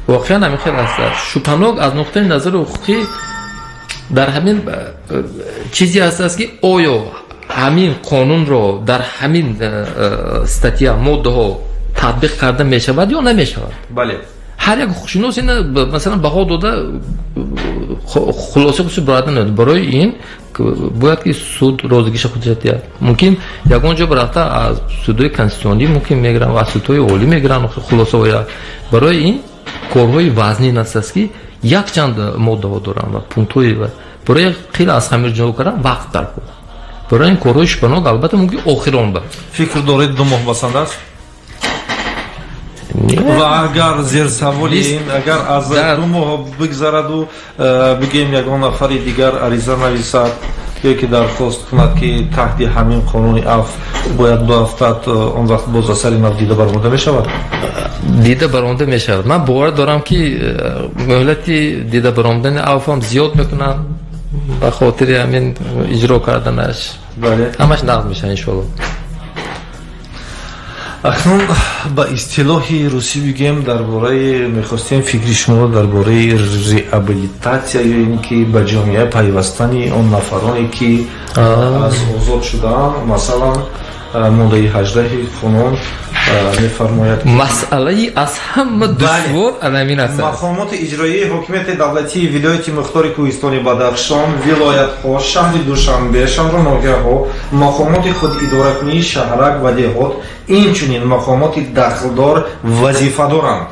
воқеан ҳамин хел аст. Шубҳанок аз нуқтаи назари ҳуқуқӣ дар ҳамин чизе ҳаст, ки оё ҳамин қонунро дар ҳамин статья, моддаҳо татбиқ карда мешавад ё намешавад. Ҳар як ҳуқуқшинос ина масалан баҳо дода, хулоса худшо барояда намедонад. Барои ин бояд ки суд розигиша худша диҳад. Мумкин ягон ҷо рафта аз судҳои конститутсионӣ мумкин мегиранд, аз судҳои олӣ мегиранд хулосаҳоя. Барои ин корҳои вазнин аст, ки якчанд моддаҳо доранд ва пунктҳои барои хеле аз хамир ҷудо кардан вақт даркор. Барои ин корҳои шубҳанок албатта мумкин охирон ба Фикр доред, 2 моҳ басанда аст? Ва агар зерсаволи ин, агар аз 2 моҳ бигзараду, бигем, ягон нафари дигар ариза нависад ё ки дархост кунад, ки таҳти ҳамин қонуни афв бояд баафтад, он вақт боз аз сари нав дида баромада мешавад? Дида баромада мешавад. Ман бовар дорам, ки муҳлати дида баромадани авфам зиёд мекунанд ба хотири ҳамин иҷро карданаш. Ҳамаш нақд мешавад, иншоалло. Акнун ба истилоҳи русӣ бигем, дар бораи мехостем фикри шуморо дар бораи реабилитатсия ё ин ки ба ҷомеа пайвастани он нафароне, ки аз озод шудаанд, масалан. Моддаи 18 қонун мефармояд. Масъалаи аз ҳама душвор анамин аст. Мақомоти иҷроияи ҳокимияти давлатии вилояти мухтори Кӯҳистони Бадахшон, вилоятҳо, шаҳри Душанбе, шаҳру ноҳияҳо, мақомоти худидоракунии шаҳрак ва деҳот, инчунин мақомоти дахлдор вазифа доранд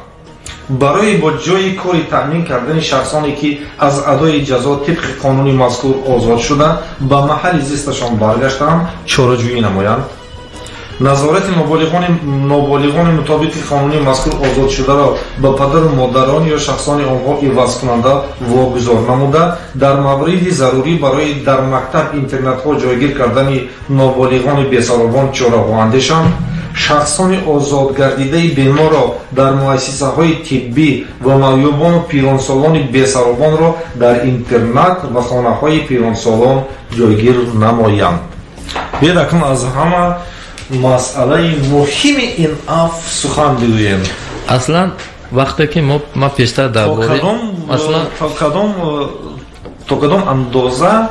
барои бо ҷойи кори таъмин кардани шахсоне, ки аз адои ҷазо тибқи қонуни мазкур озод шуда, ба маҳалли зисташон баргаштаанд, чораҷӯӣ намоянд. Назорати ноболиғони мутобиқи қонуни мазкур озодшударо ба падару модарон ё шахсони онҳо ивазкунанда вогузор намуда, дар мавриди зарурӣ барои дар мактаб интернатҳо ҷойгир кардани ноболиғони бесаробон чораҳо андешанд. Шахсони озодгардидаи беморро дар муассисаҳои тиббӣ ва маъюбону пиронсолони бесаробонро дар интернат ва хонаҳои пиронсолон ҷойгир намоянд. Биёед, акнун аз ҳама масъалаи муҳими ин афв сухан бигӯем. Аслан, вақте ки ман пештар дар бораи То кадом андоза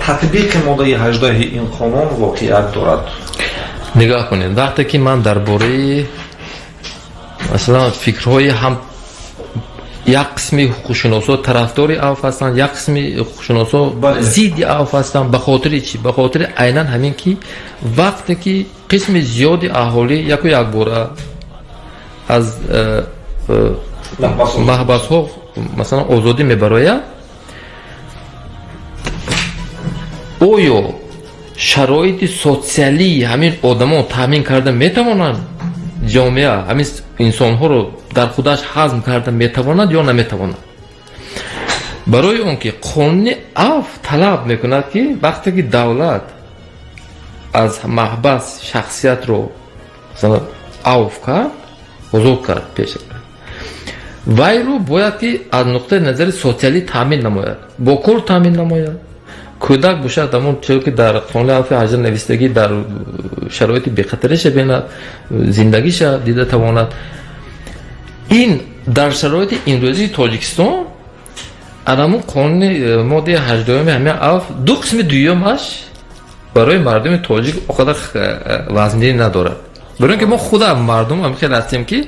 татбиқи моддаи 18-и ин қонун воқеият дорад? Нигоҳ кунед, вақте ки ман дар бораи, масалан, фикрҳои ҳам як қисми ҳуқуқшиносо тарафдори авф ҳастанд, як қисми ҳуқуқшиносо зидди авф ҳастанд. Ба хотири чӣ? Ба хотири айнан ҳамин, ки вақте ки қисми зиёди аҳолӣ яку якбора аз маҳбасҳо, масалан, озодӣ мебарояд, оё шароити социалии ҳамин одамон таъмин карда метавонанд? Ҷомеа ҳамин инсонҳоро дар худаш ҳазм карда метавонад ё наметавонад? Барои он ки қонуни афв талаб мекунад, ки вақте ки давлат аз маҳбас шахсиятро авф кард, озод кард, пеша кард, вайро бояд ки аз нуқтаи назари социалӣ таъмин намояд, бо кор таъмин намояд. Кӯдак бошад, ҳамон чизе ки дар қонуни афви 18 навистагӣ, дар шароити бехатариша бинад, зиндагиша дида тавонад. Ин дар шароити имрӯзии Тоҷикистон анамун қонуни моддаи 18-уми ҳамин афв, ду қисми дуюмаш барои мардуми тоҷик он қадар вазнинӣ надорад, барои он ки мо худа мардум ҳам хел ҳастем, ки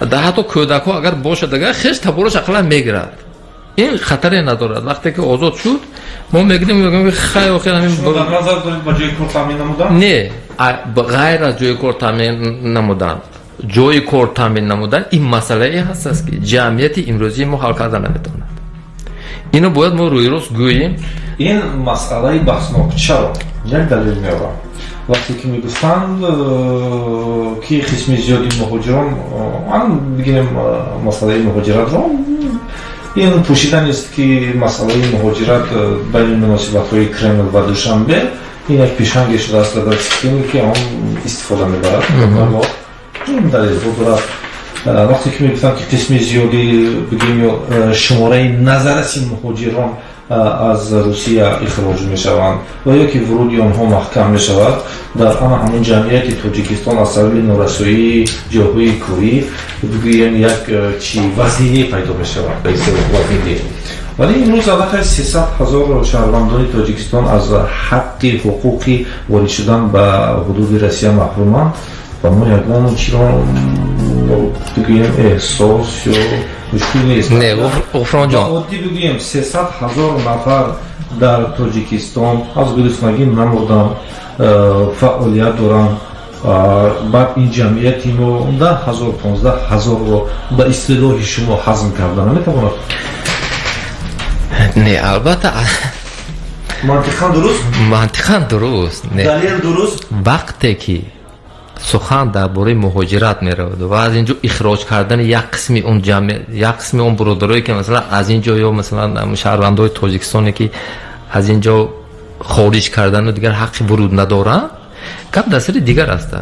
ҳатто кӯдакҳо агар бошад, агар хеш табораш ақаллан мегирад, ин хатаре надорад. Вақте ки озод шуд, мо мегирем, мегӯем, хай, охир ҳамин. Дар назар доред ба ҷои кор таъмин намудан? Не, ғайр аз ҷои кор таъмин намудан. Ҷои кор таъмин намудан ин масъалае ҳаст, ки ҷамъияти имрӯзии мо ҳал карда наметавонад. Ино бояд мо рӯи рост гӯем. Ин масъалаи баҳснок. Чаро? Як далел меорам. Вақте ки мегуфтанд, ки қисми зиёди муҳоҷирон, ан бигирем масъалаи муҳоҷиратро, ин пӯшида нест, ки масъалаи муҳоҷират байни муносибатҳои Кремл ва Душанбе ин як пешанге шудааст дар системе, ки он истифода мебарад. Ин далелҳо дорад. Вақте ки мегуфтанд, ки қисми зиёди, бигем, ё шумораи назарраси муҳоҷирон аз Русия ихроҷ мешаванд ва ё ки вуруди онҳо маҳкам мешавад, дар ана ҳамин ҷамъияти Тоҷикистон аз сабаби норасоии ҷойҳои корӣ, бигӯем, як чи вазнинӣ пайдо мешавад, вазнинӣ. Вале имрӯз аллакай 300 000 шаҳрвандони Тоҷикистон аз ҳаққи ҳуқуқи ворид шудан ба ҳудуди Россия маҳруманд ва мо ягон чиро, бигӯем, эҳсос ё мушкил нест. Не, Ғуфронҷон. Оддӣ бигӯем, 300 000 нафар дар Тоҷикистон аз гуруснагӣ намурданд, фаъолият доранд. Баъд ин ҷамъияти мо 10 000, 15 000-ро ба истилоҳи шумо ҳазм карда наметавонад? Не, албатта. Мантиқан дуруст? Мантиқан дуруст. Далел дуруст? Вақте ки сухан дар бораи муҳоҷират меравад ва аз ин ҷо ихроҷ кардани як қисми он ҷамъият, як қисми он бародарое, ки, масалан, аз ин ҷо ё, масалан, шаҳрвандои Тоҷикистоне, ки аз ин ҷо хориҷ кардану дигар ҳаққи вуруд надоранд, гап дар сари дигар аст.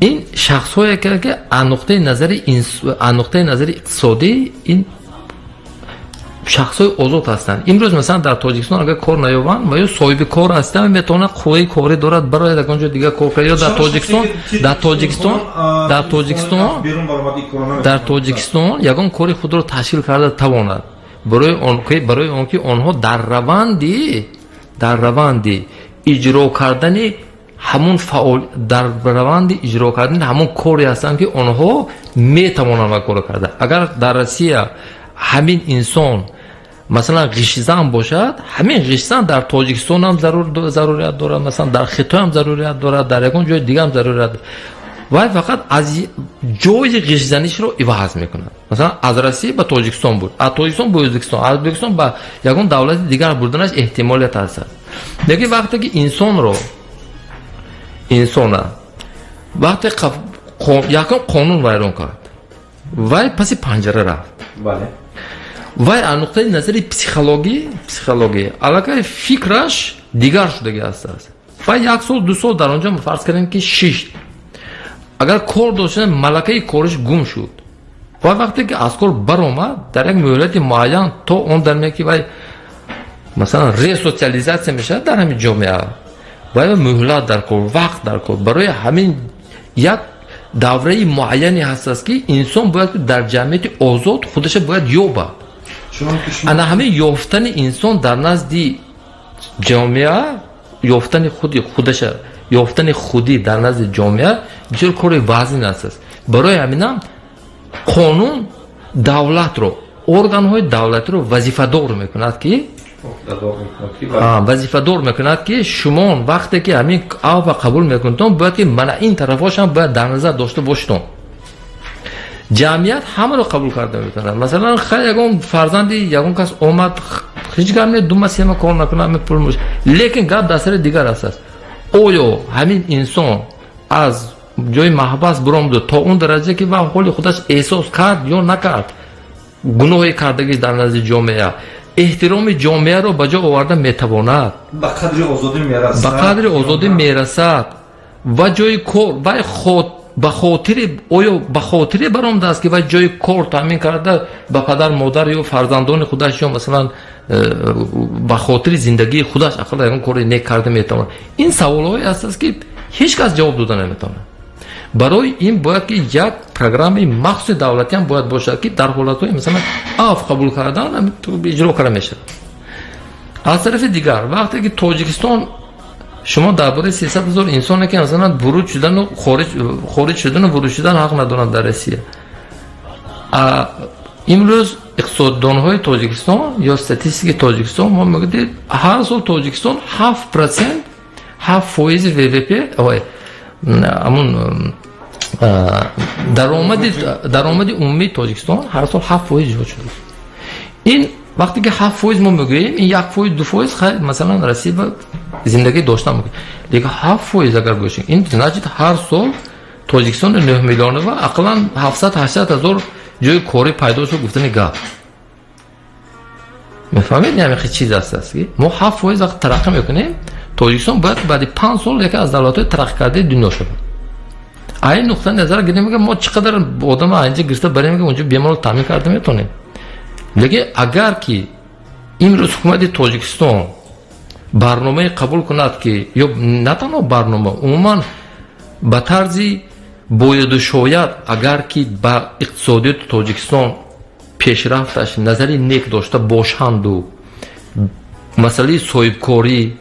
Ин шахсҳое, ки аз нуқтаи назари иқтисодӣ ин шахсҳои озод ҳастанд. Имрӯз, масалан, дар Тоҷикистон агар кор наёбанд ва ё соҳиби кор ҳастанд, метавонад, қувваи корӣ дорад, барояд, ягон ҷо дигар кор кунад. Ё дар Тоҷикистон ягон кори худро ташкил карда тавонад. Барои он ки онҳо дар раванди иҷро кардани Ҳамун фаъол дар раванди иҷро кардани ҳамон коре ҳастанд, ки онҳо метавонанд ва корро карда. Агар дар Россия ҳамин инсон, масалан, ғиштзан бошад, ҳамин ғиштзан дар Тоҷикистон ҳам зарурият дорад, масалан, дар Хитой ҳам зарурият дорад, дар ягон ҷои дига ҳам зарурият. Вай фақат аз ҷои ғиштзанишро иваз мекунад. Масалан, аз Россия ба Тоҷикистон буд, аз Тоҷикистон ба Ӯзбекистон, аз Ӯзбекистон ба ягон давлати дигар бурданаш эҳтимолият ҳаст. Лекин вақте ки инсонро, инсона вақте якум қонун вайрон кард, вай паси панҷара рафт, вай аз нуқтаи назари психологӣ аллакай фикраш дигар шудаги ҳастааст. Вай як сол, 2 сол дар он ҷо, фарз кардем, ки шишт. Агар кор дошта, малакаи кориш гум шуд. Вай вақте ки аз кор баромад, дар як муҳлати муайян, то он дарме ки вай, масалан, ресоциализатсия мешавад дар ҳамин ҷомеа, вай муҳлат дар кор, вақт дар кор. Барои ҳамин як давраи муайяне ҳастааст, ки инсон бояд дар ҷамъияти озод худаша бояд ёбад. Ана ҳамин ёфтани инсон дар назди ҷомеа, ёфтани худи худаша, ёфтани худӣ дар назди ҷомеа бисёр кори вазнин аст. Барои ҳаминам қонун давлатро, органҳои давлатиро вазифадор мекунад, ки шумо вақте ки ҳамин афва қабул мекунедон, бояд ки мана ин тарафҳошам бояд дар назар дошта бошедон. Ҷамъият ҳамаро қабул карда метавонад. Масалан, хай, ягон фарзанди ягон кас омад, ҳеҷ гап не, 2 ма, 3 ма кор накунад, пул. Лекин гап дар сари дигар аст: оё ҳамин инсон аз ҷои маҳбас биромаду то он дараҷа ки ва ҳоли худаш эҳсос кард ё накард, гуноҳе кардагӣ дар назди ҷомеа, эҳтироми ҷомеаро ба ҷо оварда метавонад? Ба қадри озодӣ мерасад? Ба қадри озодӣ мерасад ва ҷои кор вай ба хотири, оё ба хотире баромадааст, ки вай ҷои кор таъмин карда ба падар, модар ё фарзандони худаш, ё, масалан, ба хотири зиндагии худаш ақалла ягон кори нек карда метавонад? Ин саволҳое ҳастааст, ки ҳеҷ кас ҷавоб дода наметавонад. Барои ин бояд ки як программаи махсуси давлатиам бояд бошад, ки дар ҳолатҳои, масалан, афв қабул кардан иҷро карда мешавад. Аз тарафи дигар, вақте ки Тоҷикистон, шумо дар бораи 300 000 инсоне ки, масалан, вуруд шудану хориҷ шудану вуруд шудан ҳақ надоранд дар Россия. Имрӯз иқтисоддонҳои Тоҷикистон ё статистики Тоҷикистон мо мегӯяд, ҳар сол Тоҷикистон 7%, 7 фоизи ВВП, ҳамун даромади умумии Тоҷикистон ҳар сол 7% зиёд шудааст. Ин вақте ки 7% мо мегӯем, ин 1%, 2% хай, масалан, Россия ба зиндагӣ доштан мумкин, лекин 7% агар бошем, ин значит ҳар сол Тоҷикистони 9 миллионова ақаллан 700-800 ҳазор ҷои корӣ пайдо шуд, гуфтани гап. Мефаҳмед, ҳамин чиз аст, ки мо 7% вақт тараққӣ мекунем, Тоҷикистон бояд баъди 5 сол яке аз давлатҳои тараққикардаи дунё шавад. Ай нуқтаи назар гирем, мо чӣ қадар одама инҷа гирифта барем, унҷо беморро таъмин карда метавонем. Лекин агар ки имрӯз ҳукумати Тоҷикистон барномае қабул кунад, ки ё на танҳо барнома, умуман ба тарзи бояду шояд, агар ки ба иқтисодиёти Тоҷикистон пешрафташ назари нек дошта бошанду масъалаи соҳибкорӣ,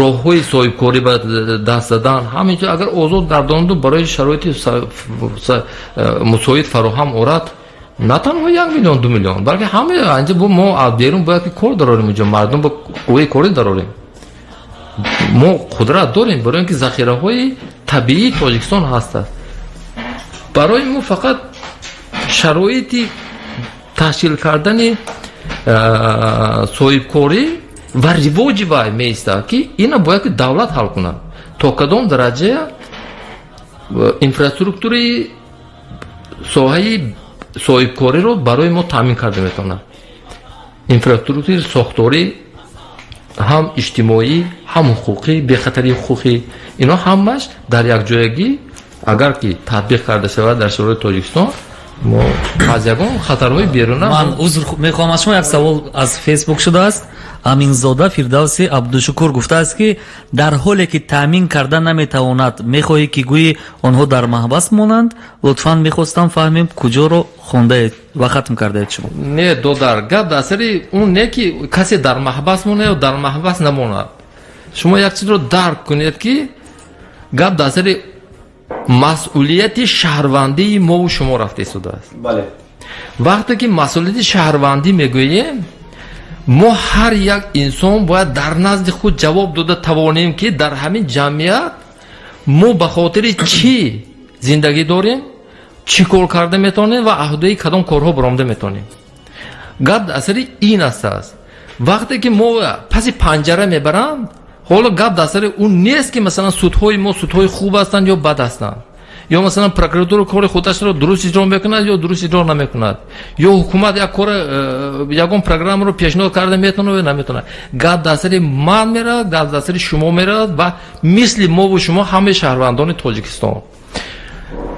роҳҳои соҳибкорӣ ба даст задан, ҳамин ҷо агар озод гардонду, барои шароити мусоид фароҳам орад, на танҳо 1 миллион, 2 миллион, балки ҳама инҷа мо аз берун бояд ки кор дарорем, инҷо мардум ба қувваи корӣ дарорем. Мо қудрат дорем, барои ин ки захираҳои табиии Тоҷикистон ҳастад. Барои мо фақат шароити ташкил кардани соҳибкорӣ ва ривоҷи вай меистад, ки ина бояд ки давлат ҳал кунад, то кадом дараҷа инфраструктураи соҳаи соҳибкориро барои мо таъмин карда метавонад, инфраструктураи сохторӣ, ҳам иҷтимоӣ, ҳам ҳуқуқӣ, бехатарии ҳуқуқӣ. Ино ҳамаш дар якҷоягӣ агар ки татбиқ карда шавад дар шароити Тоҷикистон, мо аз ягон хатарҳои беруна Ман узр мехоҳам аз шумо. Як савол аз Фейсбук шудааст. Аминзода Фирдавси Абдушукур гуфтааст, ки дар ҳоле ки таъмин карда наметавонад, мехоҳӣ ки гӯӣ онҳо дар маҳбас монанд? Лутфан, мехостам фаҳмем, куҷоро хондаед ва хатм кардаед шумо. Не, додар, гап дар сари он не, ки касе дар маҳбас монад ё дар маҳбас намонад. Шумо як чизро дарк кунед, ки Гап дар сари масъулияти шаҳрвандии мову шумо рафта истодааст. Вақте ки масъулияти шаҳрвандӣ мегӯем, мо ҳар як инсон бояд дар назди худ ҷавоб дода тавонем, ки дар ҳамин ҷамъият мо ба хотири чӣ зиндагӣ дорем, чӣ кор карда метавонем ва аҳдаи кадом корҳо баромада метавонем. Гап дар сари ин астааст. Вақте ки мо паси панҷара мебаранд, ҳоло гап дар сари он нест, ки масалан судҳои мо судҳои хуб ҳастанд ё бад ҳастанд, ё масалан прокуратура кори худашро дуруст иҷро мекунад ё дуруст иҷро намекунад, ё ҳукумат як кора ягон программаро пешниҳод карда метавонад ё наметавонад. Гап дар сари ман меравад, гап дар сари шумо меравад ва мисли мову шумо ҳамаи шаҳрвандони Тоҷикистон.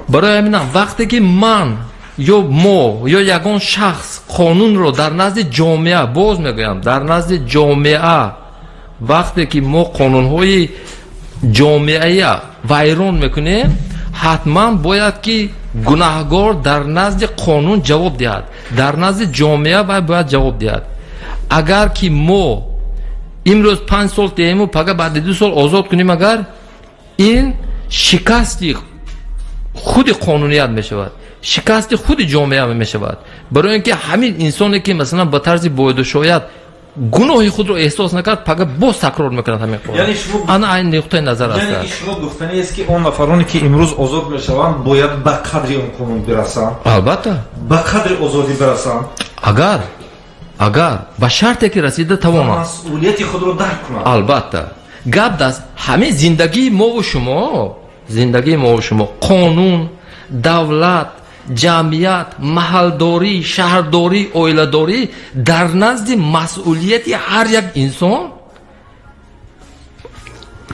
Барои ҳаминам, вақте ки ман ё мо ё ягон шахс қонунро дар назди ҷомеа, боз мегӯям, дар назди ҷомеа, вақте ки мо қонунҳои ҷомеая вайрон мекунем, ҳатман бояд ки гунаҳгор дар назди қонун ҷавоб диҳад, дар назди ҷомеа вай бояд ҷавоб диҳад. Агар ки мо имрӯз 5 сол диҳему пага баъди 2 сол озод кунем, агар ин шикасти худи қонуният мешавад, шикасти худи ҷомеа мешавад. Барои ин ки ҳамин инсоне ки масалан ба тарзи бояду шояд гуноҳи худро эҳсос накард, пага боз такрор мекунад ҳамин кор. Ана айн нуқтаи назар аст. Яъне ки шумо гуфтаниест, ки он нафароне, ки имрӯз озод мешаванд, бояд ба қадри он қонун бирасанд? Албатта. Ба қадри озодӣ бирасанд. Агар ба шарте ки расида тавонанд. Масъулияти худро дарк кунанд. Албатта. Гап даст ҳамин зиндагии мову шумо, зиндагии мову шумо, қонун, давлат, ҷамъият, маҳалдорӣ, шаҳрдорӣ, оиладорӣ дар назди масъулияти ҳар як инсон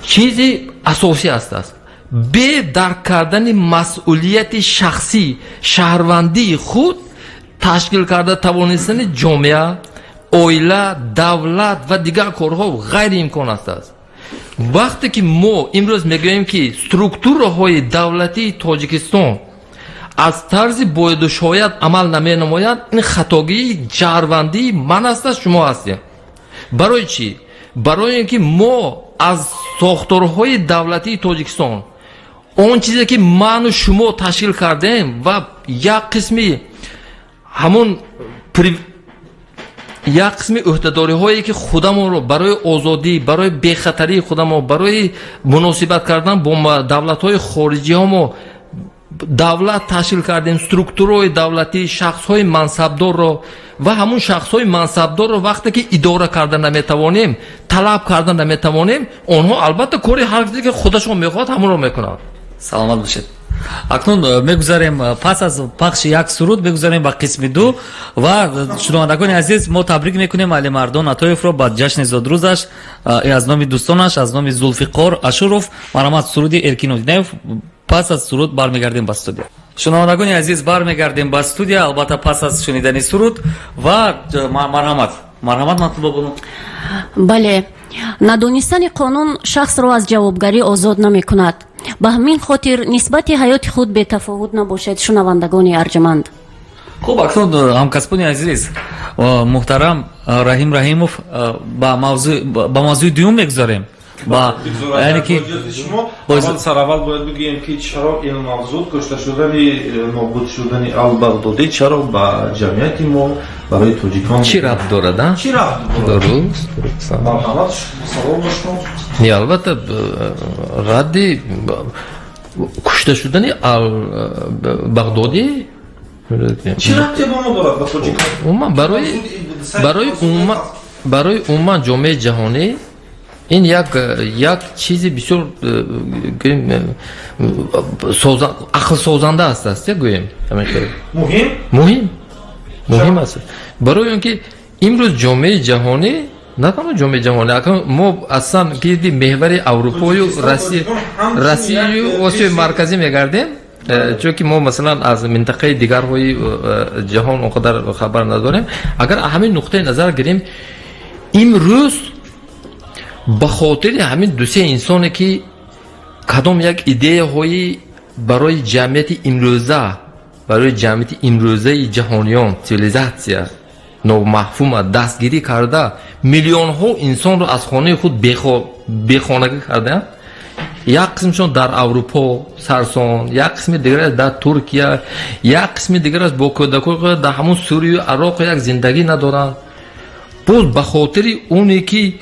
чизи асосӣ астааст. Бе дарк кардани масъулияти шахсӣ, шаҳрвандии худ, ташкил карда тавонистани ҷомеа, оила, давлат ва дигар корҳо ғайриимкон астааст. Вақте ки мо имрӯз мегӯем, ки структураҳои давлатии Тоҷикистон аз тарзи бояду шояд амал наменамояд, ин хатогии шаҳрвандии ман аста, шумо ҳастем. Барои чӣ? Барои ин ки мо аз сохторҳои давлатии Тоҷикистон он чизе ки ману шумо ташкил кардем ва як қисми ҳамон як қисми ӯҳдадориҳое ки худамонро барои озодӣ, барои бехатарии худамо, барои муносибат кардан бо давлатҳои хориҷиҳо мо давлат ташкил кардем, структураҳои давлатӣ, шахсҳои мансабдорро ва ҳамун шахсҳои мансабдорро вақте ки идора карда наметавонем, талаб карда наметавонем, онҳо албатта кори ҳар чизе ки худашон мехоҳад, ҳамонро мекунанд. Саломат бошед. Акнун мегузарем, пас аз пахши як суруд мегузарем ба қисми ду. Ва шунавандагони азиз, мо табрик мекунем Алимардон Атоевро ба ҷашни зодрӯзаш аз номи дӯстонаш, аз номи Зулфиқор Ашуров. Марҳамат, суруди Эркин Одинаев. Пас аз суруд бармегардем ба студия. Шунавандагони азиз, бармегардем ба студия, албатта, пас аз шунидани суруд. Ва марҳамат, марҳамат, Матлуба бону. Бале, надонистани қонун шахсро аз ҷавобгарӣ озод намекунад. Ба ҳамин хотир нисбати ҳаёти худ бетафовут набошед, шунавандагони арҷманд. Хуб, акнун, ҳамкасбони азиз, муҳтарам Раҳим Раҳимов, ба мавзӯи дуюм мегузарем. Ба яъне ки шумо сараввал бояд бигӯем, ки чаро ин мавзӯъ, кушта шудани, нобуд шудани Албағдодӣ, чаро ба ҷамъияти мо, барои тоҷикон чӣ рабт дорад? Чӣ рабт дорад? Дуруст. Марҳамат, савол ба шумо. Не, албатта, радди кушта шудани Бағдодӣ чӣ рабте ба мо дорад, ба тоҷикон? Умуман барои умуман ҷомеаи ҷаҳонӣ ин як чизи бисёр, гӯем, ақлсозанда аст, гӯем. Муҳим. Муҳим аст, барои он ки имрӯз ҷомеаи ҷаҳонӣ, на танҳо ҷомеаи ҷаҳонӣ, акнун мо аслан гирди меҳвари Аврупою Россияю Осиёи Марказӣ мегардем, чунки мо масалан аз минтақаи дигарҳои ҷаҳон он қадар хабар надорем. Агар ҳамин нуқтаи назар гирем, имрӯз ба хотири ҳамин дусе инсоне ки кадом як идеяҳои барои ҷамъияти имрӯза, барои ҷамъияти имрӯзаи ҷаҳониён, цивилизатсия номафҳума дастгирӣ карда, миллионҳо инсонро аз хонаи худ бехонагӣ кардаанд. Як қисмшон дар Аврупо сарсон, як қисми дигараш дар Туркия, як қисми дигараш бо кӯдакои дар ҳамун Сурию Ароқ як зиндагӣ надоранд. Боз ба хотири оне ки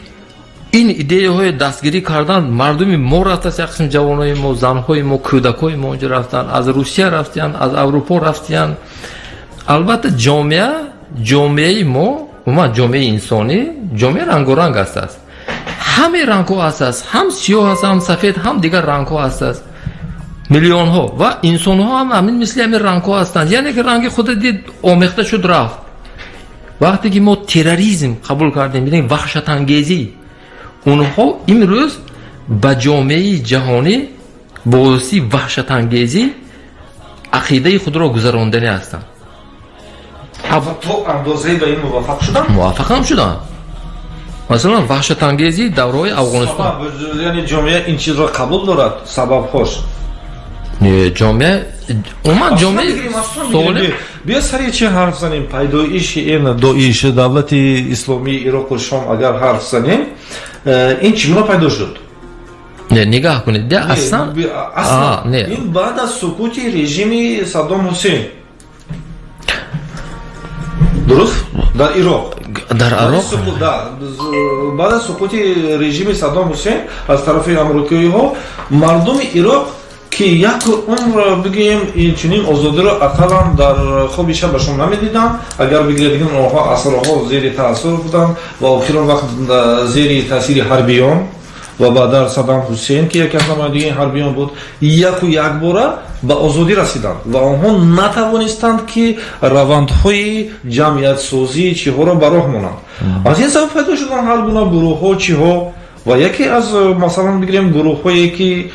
ин идеяҳои дастгирӣ кардан, мардуми мо рафтааст, як қисм ҷавонои мо, занҳои мо, кӯдакҳои мо онҷо рафтанд, аз Русия рафтиянд, аз Аврупо рафтиянд. Албатта, ҷомеаи мо, умуман ҷомеаи инсонӣ, ҷомеа рангоранг ҳастааст, ҳамаи рангҳо ҳастааст, ҳам сиёҳ ҳаст, ҳам сафед, ҳам дигар рангҳо ҳастааст, миллионҳо. Ва инсонҳо ҳам ҳамин мисли ҳамин рангҳо ҳастанд, яъне ки ранги худа дид, омехта шуд, рафт. Вақте ки мо терроризм қабул кардем, бинем, ваҳшатангезӣ, онҳо имрӯз ба ҷомеаи ҷаҳонӣ бо воситаи ваҳшатангезӣ ақидаи худро гузарондани ҳастанд. То андозае ба ин муваффақ шуданд? Муваффақам шуданд. Масалан, ваҳшатангезии давраҳои Афғонистон. Яъне ҷомеа ин чизро қабул дорад, сабабҳош? Не, ҷомеа, умуман ҷомеаи солим. Биё, сари чи ҳарф занем? Пайдоиши ин Доиш, Давлати Исломии Ироқу Шом, агар ҳарф занем, ин чӣ гуна пайдо шуд? Не, нигаҳ кунед, аслан Ин баъд аз суқути режими Саддом Ҳусейн, дуруст, дар Ироқ. Дар Ароқ. Баъд аз суқути режими Саддом Ҳусейн аз тарафи амрикоиҳо, мардуми Ироқ, ки як умр, бигӯем, инчунин озодиро ақаллан дар хоби шабашон намедиданд, агар бигиред, онҳо асрҳо зери таъсир буданд ва охирон вақт зери таъсири ҳарбиён ва баъдар Саддам Ҳусейн, ки яке аз намояндагии ҳарбиён буд, яку якбора ба озодӣ расиданд ва онҳо натавонистанд, ки равандҳои ҷамъиятсозии чиҳоро ба роҳ монанд. Аз ин сабаб пайдо шуданд ҳар гуна гурӯҳҳо, чиҳо. Ва яке аз, масалан, бигирем, гурӯҳҳое ки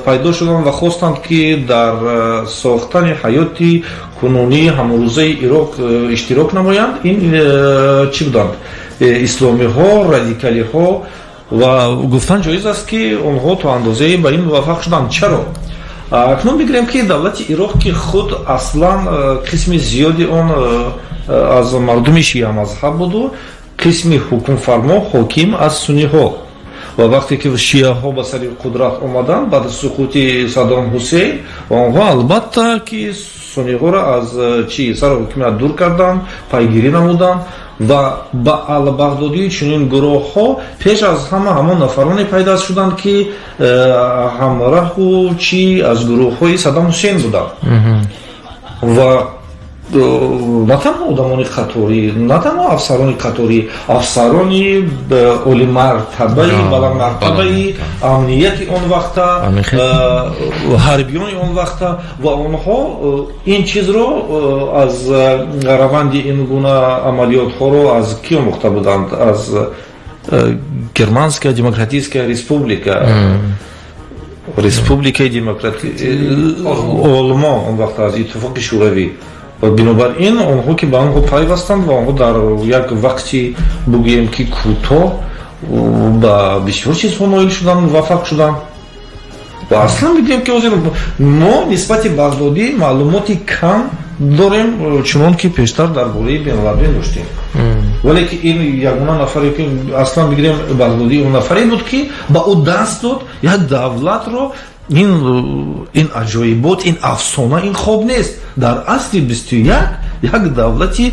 пайдо шуданд ва хостанд, ки дар сохтани ҳаёти кунунии ҳамрӯзаи Ироқ иштирок намоянд, ин чӣ буданд? Исломиҳо, радикалиҳо. Ва гуфтан ҷоиз аст, ки онҳо то андозае ба ин муваффақ шуданд. Чаро? Акнун бигирем, ки давлати Ироқ, ки худ аслан қисми зиёди он аз мардуми шиамазҳаб буду қисми ҳукмфармо, ҳоким аз суниҳо, ва вақте ки шиаҳо ба сари қудрат омаданд баъд аз суқути Саддом Ҳусейн, онҳо, албатта, ки суниҳоро аз чи сари ҳукумат дур карданд, пайгирӣ намуданд. Ва ба Албағдодии чунин гурӯҳҳо пеш аз ҳама ҳамон нафароне пайдо шуданд, ки ҳамраҳу чи аз гурӯҳҳои Саддам Ҳусейн буданд. Ва на танҳо одамони қаторӣ, на танҳо афсарони қаторӣ, афсарони олимартабаи, баландмартабаи амнияти он вақта, ҳарбиёни он вақта. Ва онҳо ин чизро аз раванди ин гуна амалиётҳоро аз кӣ омӯхта буданд? Аз Германская Демократическая Республика, Республикаи Демократи Олмон, он вақта аз Иттифоқи Шӯравӣ. Ва бинобар ин онҳо ки ба онҳо пайвастанд ва онҳо дар як вақти, бигӯем, ки кӯтоҳ ба бисёр чизҳо ноил шуданд, муваффақ шуданд. Ва аслан бигӯем, ки ҳозир мо нисбати Бағдодӣ маълумоти кам дорем, чунон ки пештар дар бораи Бин Ладен доштем. Вале ки ин ягона нафаре ки, аслан бигирем, Бағдодӣ он нафаре буд, ки ба ӯ даст дод як давлатро. Ин аҷоибот, ин афсона, ин хоб нест. Дар асри 21 як давлати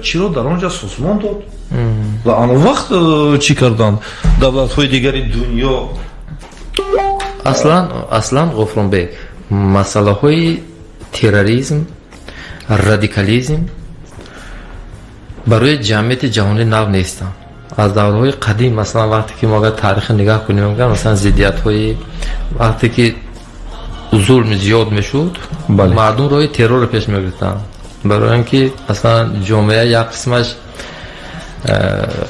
чиро дар он ҷо созмон дод. Ва он вақт чӣ карданд давлатҳои дигари дунё? Аслан, Ғуфронбек, масъалаҳои терроризм, радикализм барои ҷамъияти ҷаҳонӣ нав нестанд. Аз давраҳои қадим, масалан, вақте ки мо агар таърихро нигаҳ кунем, масалан, зиддиятҳои, вақте ки зулм зиёд мешуд, мардум роҳи террорро пеш мегирифтанд, барои он ки, масалан, ҷомеа як қисмаш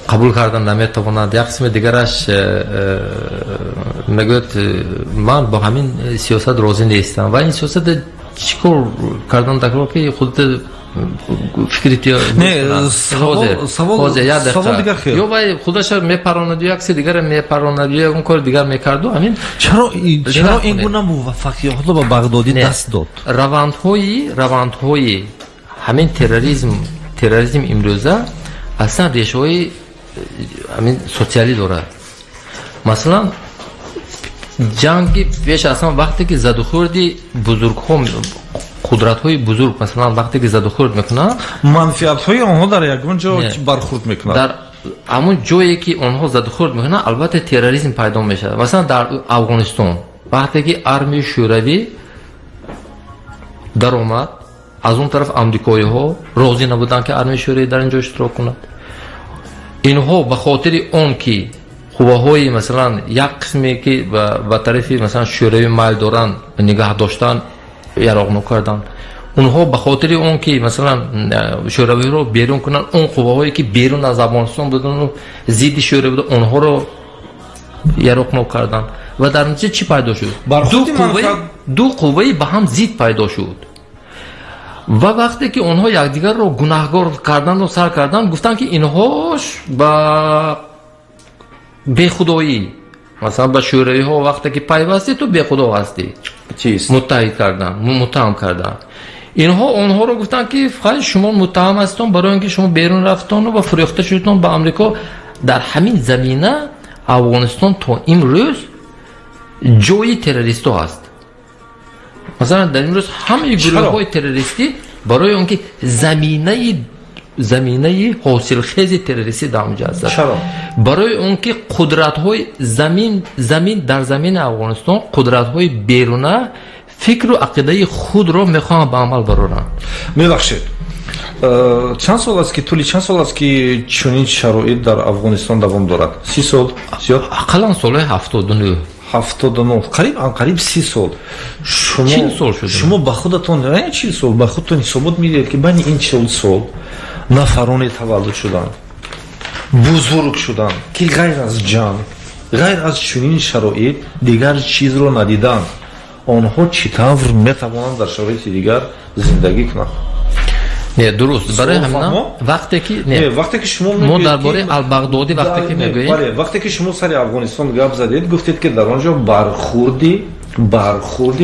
қабул кардан наметавонад, як қисми дигараш мегӯяд: «Ман бо ҳамин сиёсат розӣ нестам». Ва ин сиёсат чӣ кор кардан даркор, ки худат фикри ё вай худаша мепаронаду як киси дигара мепаронад, ё ягон кори дигар мекарду, ҳамин. Чаро ин гуна муваффақиятҳо ба Бағдодӣ даст дод? Равандҳои ҳамин терроризм имрӯза аслан решаҳои ҳамин социалӣ дорад. Масалан, Ҷанги пеш аз ҳама, вақте ки задухӯрди бузургҳо, қудратҳои бузург, масалан, вақте ки задухӯрд мекунанд, манфиатҳои онҳо дар ягон ҷо бархӯрд мекунад. Дар ҳамон ҷое ки онҳо задухӯрд мекунанд, албатта, терроризм пайдо мешавад. Масалан, дар Афғонистон вақте ки армияи Шӯравӣ даромад, аз он тараф амрикоиҳо розӣ набуданд, ки армияи Шӯравӣ дар ин ҷо иштирок кунад. Инҳо ба хотири он ки қувваҳои, масалан, як қисме ки ба тарафи, масалан, Шӯравӣ майл доранд, нигаҳ доштан, яроғнок карданд. Онҳо ба хотири он ки, масалан, Шӯравиро берун кунанд, он қувваҳое ки берун аз Афғонистон будану зидди Шӯравӣ буданд, онҳоро яроқнок карданд ва дар натиҷа чӣ пайдо шуд? Ду қувваи ба ҳам зид пайдо шуд. Ва вақте ки онҳо якдигарро гунаҳгор карданро сар карданд, гуфтанд, ки инҳош ба бехудоӣ, масалан, ба шӯравиҳо вақте ки пайвастӣ, ту бехудо ҳастӣ, муттаҳид карданд, муттаҳам карданд. Инҳо онҳоро гуфтанд, ки хай, шумо муттаҳам ҳастон барои он ки шумо берун рафтону ва фурӯхта шудтон ба Амрико. Дар ҳамин замина Афғонистон то имрӯз ҷои террористҳо ҳаст. Масалан, дар имрӯз ҳамаи гурӯҳҳои террористӣ барои он ки заминаи ҳосилхези террористӣ дар онҷо аст, барои он ки қудратҳои замин, дар замини Афғонистон қудратҳои беруна фикру ақидаи худро мехоҳанд ба амал бароранд. Мебахшед, чанд сол аст ки, тӯли чанд сол аст ки чунин шароит дар Афғонистон давом дорад? 30 сол зиёд? Ақаллан солҳои 79. 79, қариб, анқариб 30 сол. 40 сол шуд. Шумо ба худатон, 40 сол, ба худатон ҳисобот медиҳед, ки байни ин 40 сол нафароне таваллуд шуданд, бузург шуданд, ки ғайр аз ҷанг, ғайр аз чунин шароит дигар чизро надиданд, онҳо чӣ тавр метавонанд дар шароити дигар зиндагӣ кунанд? Не, дуруст, барои ҳамина вақте ки не, вақте ки шумо мо дар бораи Албағдодӣ вақте ки мегӯем. Бале, вақте ки шумо сари Афғонистон гап задед, гуфтед, ки дар он ҷо бархӯрди бархӯрди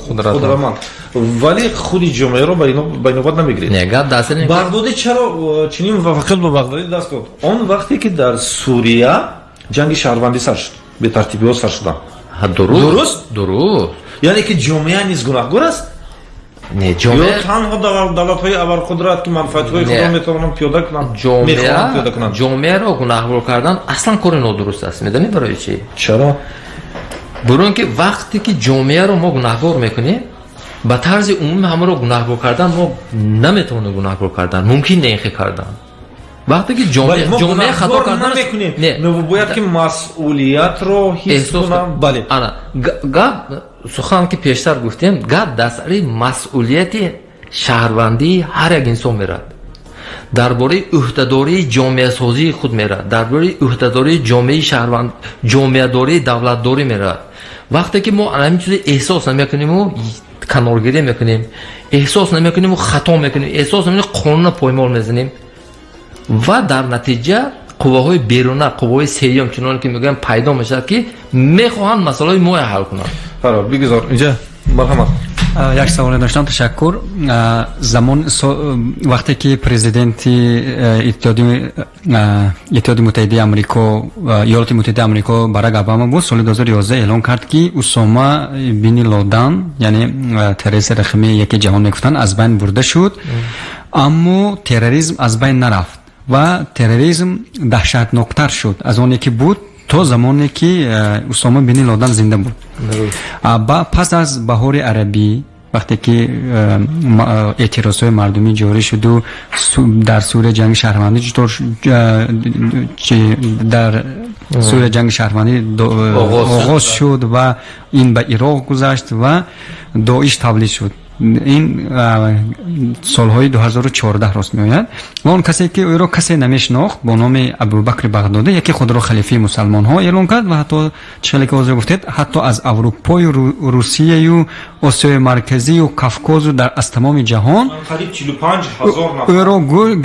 қудратманд, вале худи ҷомеаро ба инобат намегиред. Не, гап дар сари Бағдодӣ чаро чунин муваффақият ба Бағдодӣ даст дод? Он вақте ки дар Сурия ҷанги шаҳрвандӣ сар шуд, бетартибиҳо сар шуданд. Дуруст, дуруст. Яъне ки ҷомеа низ гунаҳгор аст? Не. Ҷомеа танҳо давлатҳои абарқудрат, ки манфиатҳои худро метавонанд пиёда кунанд, мехоҳанд пиёда кунанд. Ҷомеаро гунаҳгор кардан аслан кори нодуруст аст. Медонӣ барои чӣ? Чаро? Барои он ки вақте ки ҷомеаро мо гунаҳгор мекунем, ба тарзи умумӣ ҳамаро гунаҳгор кардан мо наметавонем. Гунаҳгор кардан мумкин не, ихе кардан вақте ки ҷомеа хато кардан намекунем, бояд ки масъулиятро ҳис кунам, бале. Ана гап, сухан ки пештар гуфтем, гап дар сари масъулияти шаҳрвандии ҳар як инсон мерад, дар бораи ӯҳдадории ҷомеасозии худ мерад, дар бораи ӯҳдадории ҷомеаи шаҳрванд, ҷомеадории, давлатдорӣ мерад. Вақте ки мо ҳамин чизи эҳсос намекуниму каноргирӣ мекунем, эҳсос намекуниму хато мекунем, эҳсос намекунем, қонуна поймол мезанем ва дар натиҷа қувваҳои беруна, қувваҳои сеюм, чуноне ки мегӯям, пайдо мешавад, ки мехоҳанд масъалаҳои моя ҳал кунанд. Бигузор, инҷа, марҳамат. Як саволе доштам, ташаккур. Замон вақте ки президенти Иттиҳоди Муттаҳидаи Амрико, Иёлоти Муттаҳидаи Амрико Барак Обама буд, соли 2011 эълон кард, ки Усома бини Лодан, яъне террористи рақами яки ҷаҳон мегуфтанд, аз байн бурда шуд, аммо терроризм аз байн нарафт ва терроризм даҳшатноктар шуд аз оне ки буд то замоне ки Усома бини Лодан зинда буд. Пас аз Баҳори Арабӣ, вақте ки эътирозҳои мардумӣ ҷорӣ шуду дар Сурия ҷанги шаҳрвандӣ, дар Сурия ҷанги шаҳрвандӣ оғоз шуд ва ин ба Ироқ гузашт ва Доиш тавлид шуд, ин солҳои 2014 рост меояд, ва он касе ки ӯро касе намешинохт бо номи Абубакри Бағдодӣ, яке худро халифаи мусалмонҳо эълон кард ва ҳатто, чӣ хеле ки ҳозир гуфтед, ҳатто аз Аврупою Русияю Осиёи Марказию Кавкозу аз тамоми ҷаҳон ӯро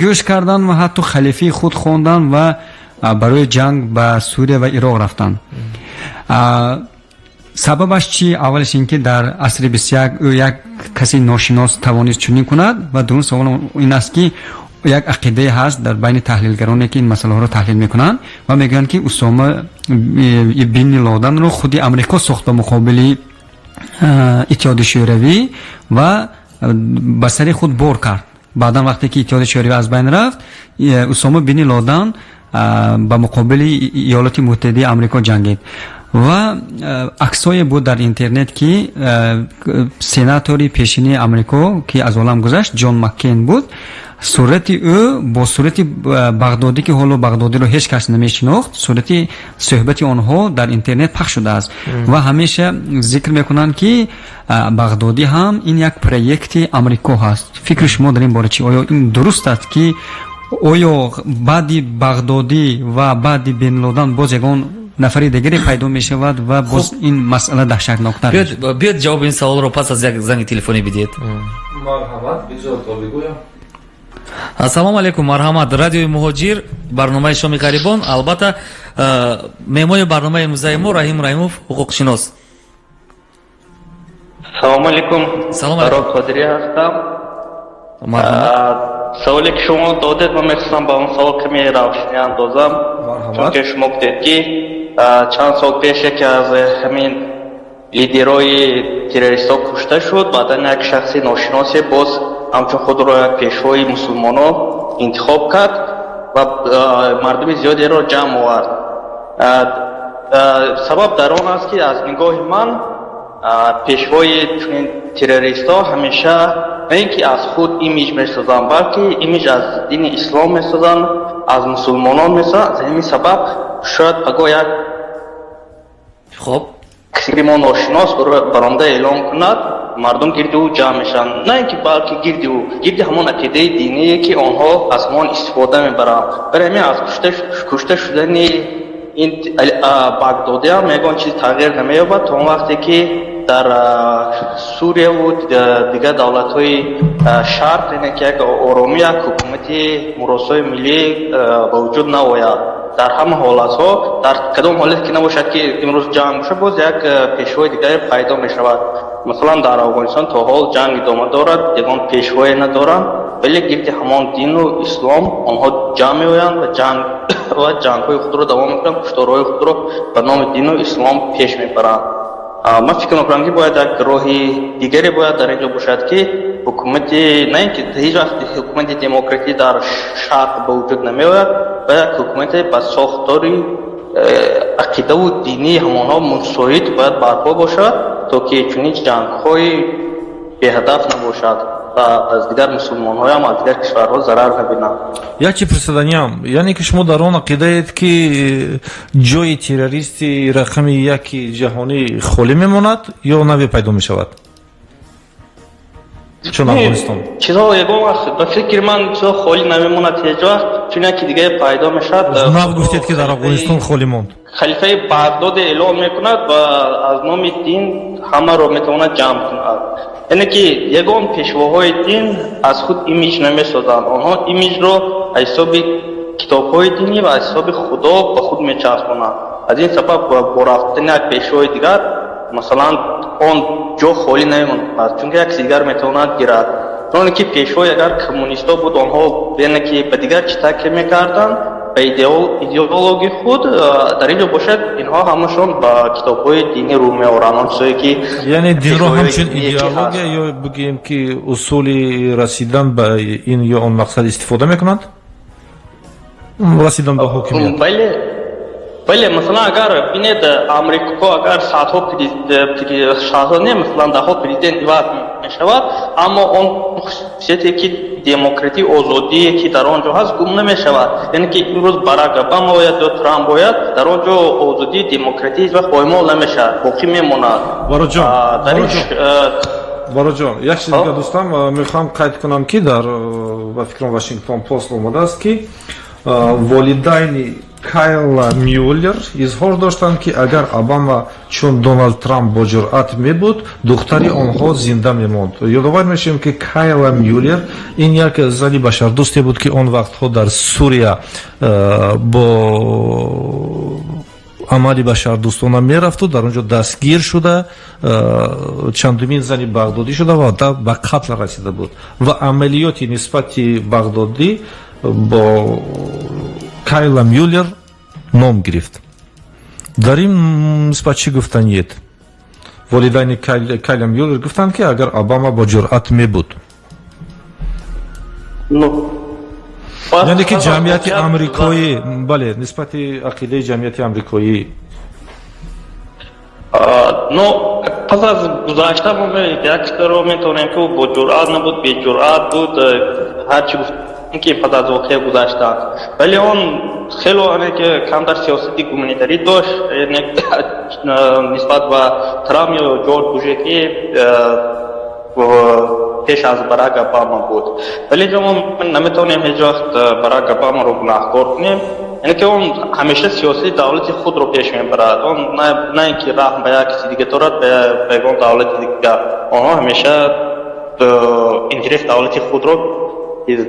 гӯш карданд ва ҳатто халифаи худ хонданд ва барои ҷанг ба Сурия ва Ироқ рафтанд. Сабабаш чӣ? Аввалаш ин ки дар асри 21 ӯ як каси ношинос тавонист чунин кунад ва дуюм савол ин аст, ки Як ақидае ҳаст дар байни таҳлилгароне, ки ин масъалаҳоро таҳлил мекунанд ва мегӯянд, ки Усома бини Лоданро худи Амрико сохт ба муқобили Иттиҳоди Шӯравӣ ва ба сари худ бор кард. Баъдан, вақте ки Иттиҳоди Шӯравӣ аз байн рафт, Усома бини Лодан ба муқобили Иёлоти Муттаҳидаи Амрико ҷангид. Ва аксое буд дар интернет, ки сенатори пешини Амрико, ки аз олам гузашт, Ҷон Маккейн буд, сурати ӯ бо сурати Бағдодӣ, ки ҳоло Бағдодиро ҳеҷ кас намешинохт, сурати суҳбати онҳо дар интернет пахш шудааст. Ва ҳамеша зикр мекунанд, ки Бағдодӣ ҳам ин як проекти Амрико ҳаст. Фикри шумо дар ин бора чи? Оё ин дуруст аст, ки оё баъди Бағдодӣ ва баъди Бен Лодан боз ягон нафари дигаре пайдо мешавад ва боз ин масъала даҳшатноктар? Биёед, ҷавоби ин саволро пас аз як занги телефонӣ бидиҳед. Марҳамат, бигзор то бигӯям. Ассалому алайкум, марҳамат, Радиои Муҳоҷир, барномаи Шоми ғарибон. Албатта, меҳмони барномаи имрӯзаи мо Раҳим Раҳимов, ҳуқуқшинос. Салому алайкум. Салом алайкум. Қодирӣ ҳастам. Саволе ки шумо додед, ман мехостам ба он савол каме равшанӣ андозам, чунки шумо гуфтед, ки чанд сол пеш яке аз ҳамин лидерои террористҳо кушта шуд, баъдан як шахси ношиносе боз ҳамчун худро як пешвои мусулмонон интихоб кард ва мардуми зиёдеро ҷамъ овард. Сабаб дар он аст, ки аз нигоҳи ман пешвои чунин террористҳо ҳамеша на ин ки аз худ имидж месозанд, балки имидж аз дини ислом месозанд, аз мусулмонон месозанд. Аз ҳамин сабаб шояд пагоҳ як касе мо ношинос баромада эълон кунад, мардум гирди ӯ ҷамъ мешаванд, на ин ки, балки гирди ӯ, гирди ҳамон ақидаи диние, ки онҳо аз ҳамон истифода мебаранд. Барои ҳамин аз кушта шудани ин Багдодиам ягон чиз тағйир намеёбад, то он вақте ки дар Сурияву дигар давлатҳои Шарқ, яъне ки як оромӣ, як ҳукумати муросои миллӣ ба вуҷуд наояд. Дар ҳама ҳолатҳо, дар кадом ҳолате ки набошад, ки имрӯз ҷанг бошад, боз як пешвои дигаре пайдо мешавад. Масалан, дар Афғонистон то ҳол ҷанг идома дорад, ягон пешвое надоранд, вале гирди ҳамон дину ислом онҳо ҷамъ меоянд ва ҷанг ва ҷангҳои худро давом мекунанд, кушторҳои худро ба номи дину ислом пеш мебаранд. Ман фикр мекунам, ки бояд як роҳи дигаре бояд дар ин ҷо бошад, ки ҳукумати, на ин ки ҳеҷ вақт ҳукумати демократӣ дар Шарқ ба вуҷуд намеояд, ва як ҳукумате ба сохтори ақидаву динии ҳамонҳо мусоид бояд барпо бошад, то ки чунин ҷангҳои беҳадаф набошад ва аз дигар мусулмонҳоям, аз дигар кишварҳо зарар набинанд. Як чи пурсиданиям, яъне ки шумо дар он ақидаед, ки ҷои террористи рақами яки ҷаҳонӣ холӣ мемонад ё наве пайдо мешавад, чун Афғонистон? Чизҳо ягон вақт, ба фикри ман, чизҳо холӣ намемонад ҳеҷ вақт, чун яки дигаре пайдо мешавад. Нав гуфтед, ки дар Афғонистон холӣ монд. Халифаи Бағдоде эълон мекунад ва аз номи дин ҳамаро метавонад ҷамъ кунад. Яъне ки ягон пешвоҳои дин аз худ имидж намесозанд, онҳо имиджро аз ҳисоби китобҳои динӣ ва аз ҳисоби Худо ба худ мечаспонанд. Аз ин сабаб бо рафтани як пешвои дигар, масалан, он ҷо холӣ намемонад, чунки як каси дигар метавонад гирад. Чуноне ки пешвои агар коммунистҳо буд, онҳо, яъне ки ба дигар чӣ такя мекарданд? Ба идеологи худ. Дар ин ҷо бошад, инҳо ҳамашон ба китобҳои динӣ рӯ меоранд, он чизое ки Яъне динро ҳамчун идеология ё бигӯем, ки усули расидан ба ин ё он мақсад истифода мекунанд, расидан ба ҳокимият? Бале, масалан, агар бинед, Амрико агар садҳо, садҳо не, масалан, даҳҳо президент иваз мешавад, аммо он хусусияте ки демократӣ, озодие ки дар он ҷо ҳаст, гум намешавад. Яъне ки имрӯз Барак Обама ояд ё Трамп ояд, дар он ҷо озодии демократӣ ҳеҷ вақт поймол намешавад, боқӣ мемонад. Бароҷон, як чиз дигар, дӯстам, мехоҳам қайд кунам, ки дар, ба фикрам, Вашингтон Пост омадааст, ки волидайни Кайла Мюллер изҳор доштанд, ки агар Обама чун Доналд Трамп бо ҷуръат мебуд, духтари онҳо зинда мемонд. Ёдовар мешавем, ки Кайла Мюллер ин як зани башардӯсте буд, ки он вақтҳо дар Сурия бо Амали башардӯстона мерафту дар он ҷо дастгир шуда, чандумин зани Бағдодӣ шуда ва ба қатл расида буд ва амалиёти нисбати Бағдодӣ бо Кайла Мюллер ном гирифт. Дар ин нисбат чӣ гуфтаниед? Волидайни Кайла Мюллер гуфтанд, ки агар Обама бо ҷуръат мебуд, яъне ки ҷамъияти амрикоӣ, бале, нисбати ақидаи ҷамъияти амрикоӣ. Но пас аз гузашта мо як чизро метавонем, ки бо ҷуръат набуд, беҷуръат буд, ҳарчи гуфтем, ки пас аз воқеа гузаштанд, вале он хело ки камтар сиёсати гуманитарӣ дошт нисбат ба Трамп ё Ҷорҷ Буше, ки пеш аз Барак Обама буд. Вале ҷо мо наметавонем ҳеҷ вақт Барак Обамаро гунаҳкор кунем, яъне ки он ҳамеша сиёсати давлати худро пеш мебарад. Он на ин ки раҳм ба як киси дига дорад, ба ягон давлати дигар. Онҳо ҳамеша интерес давлати худро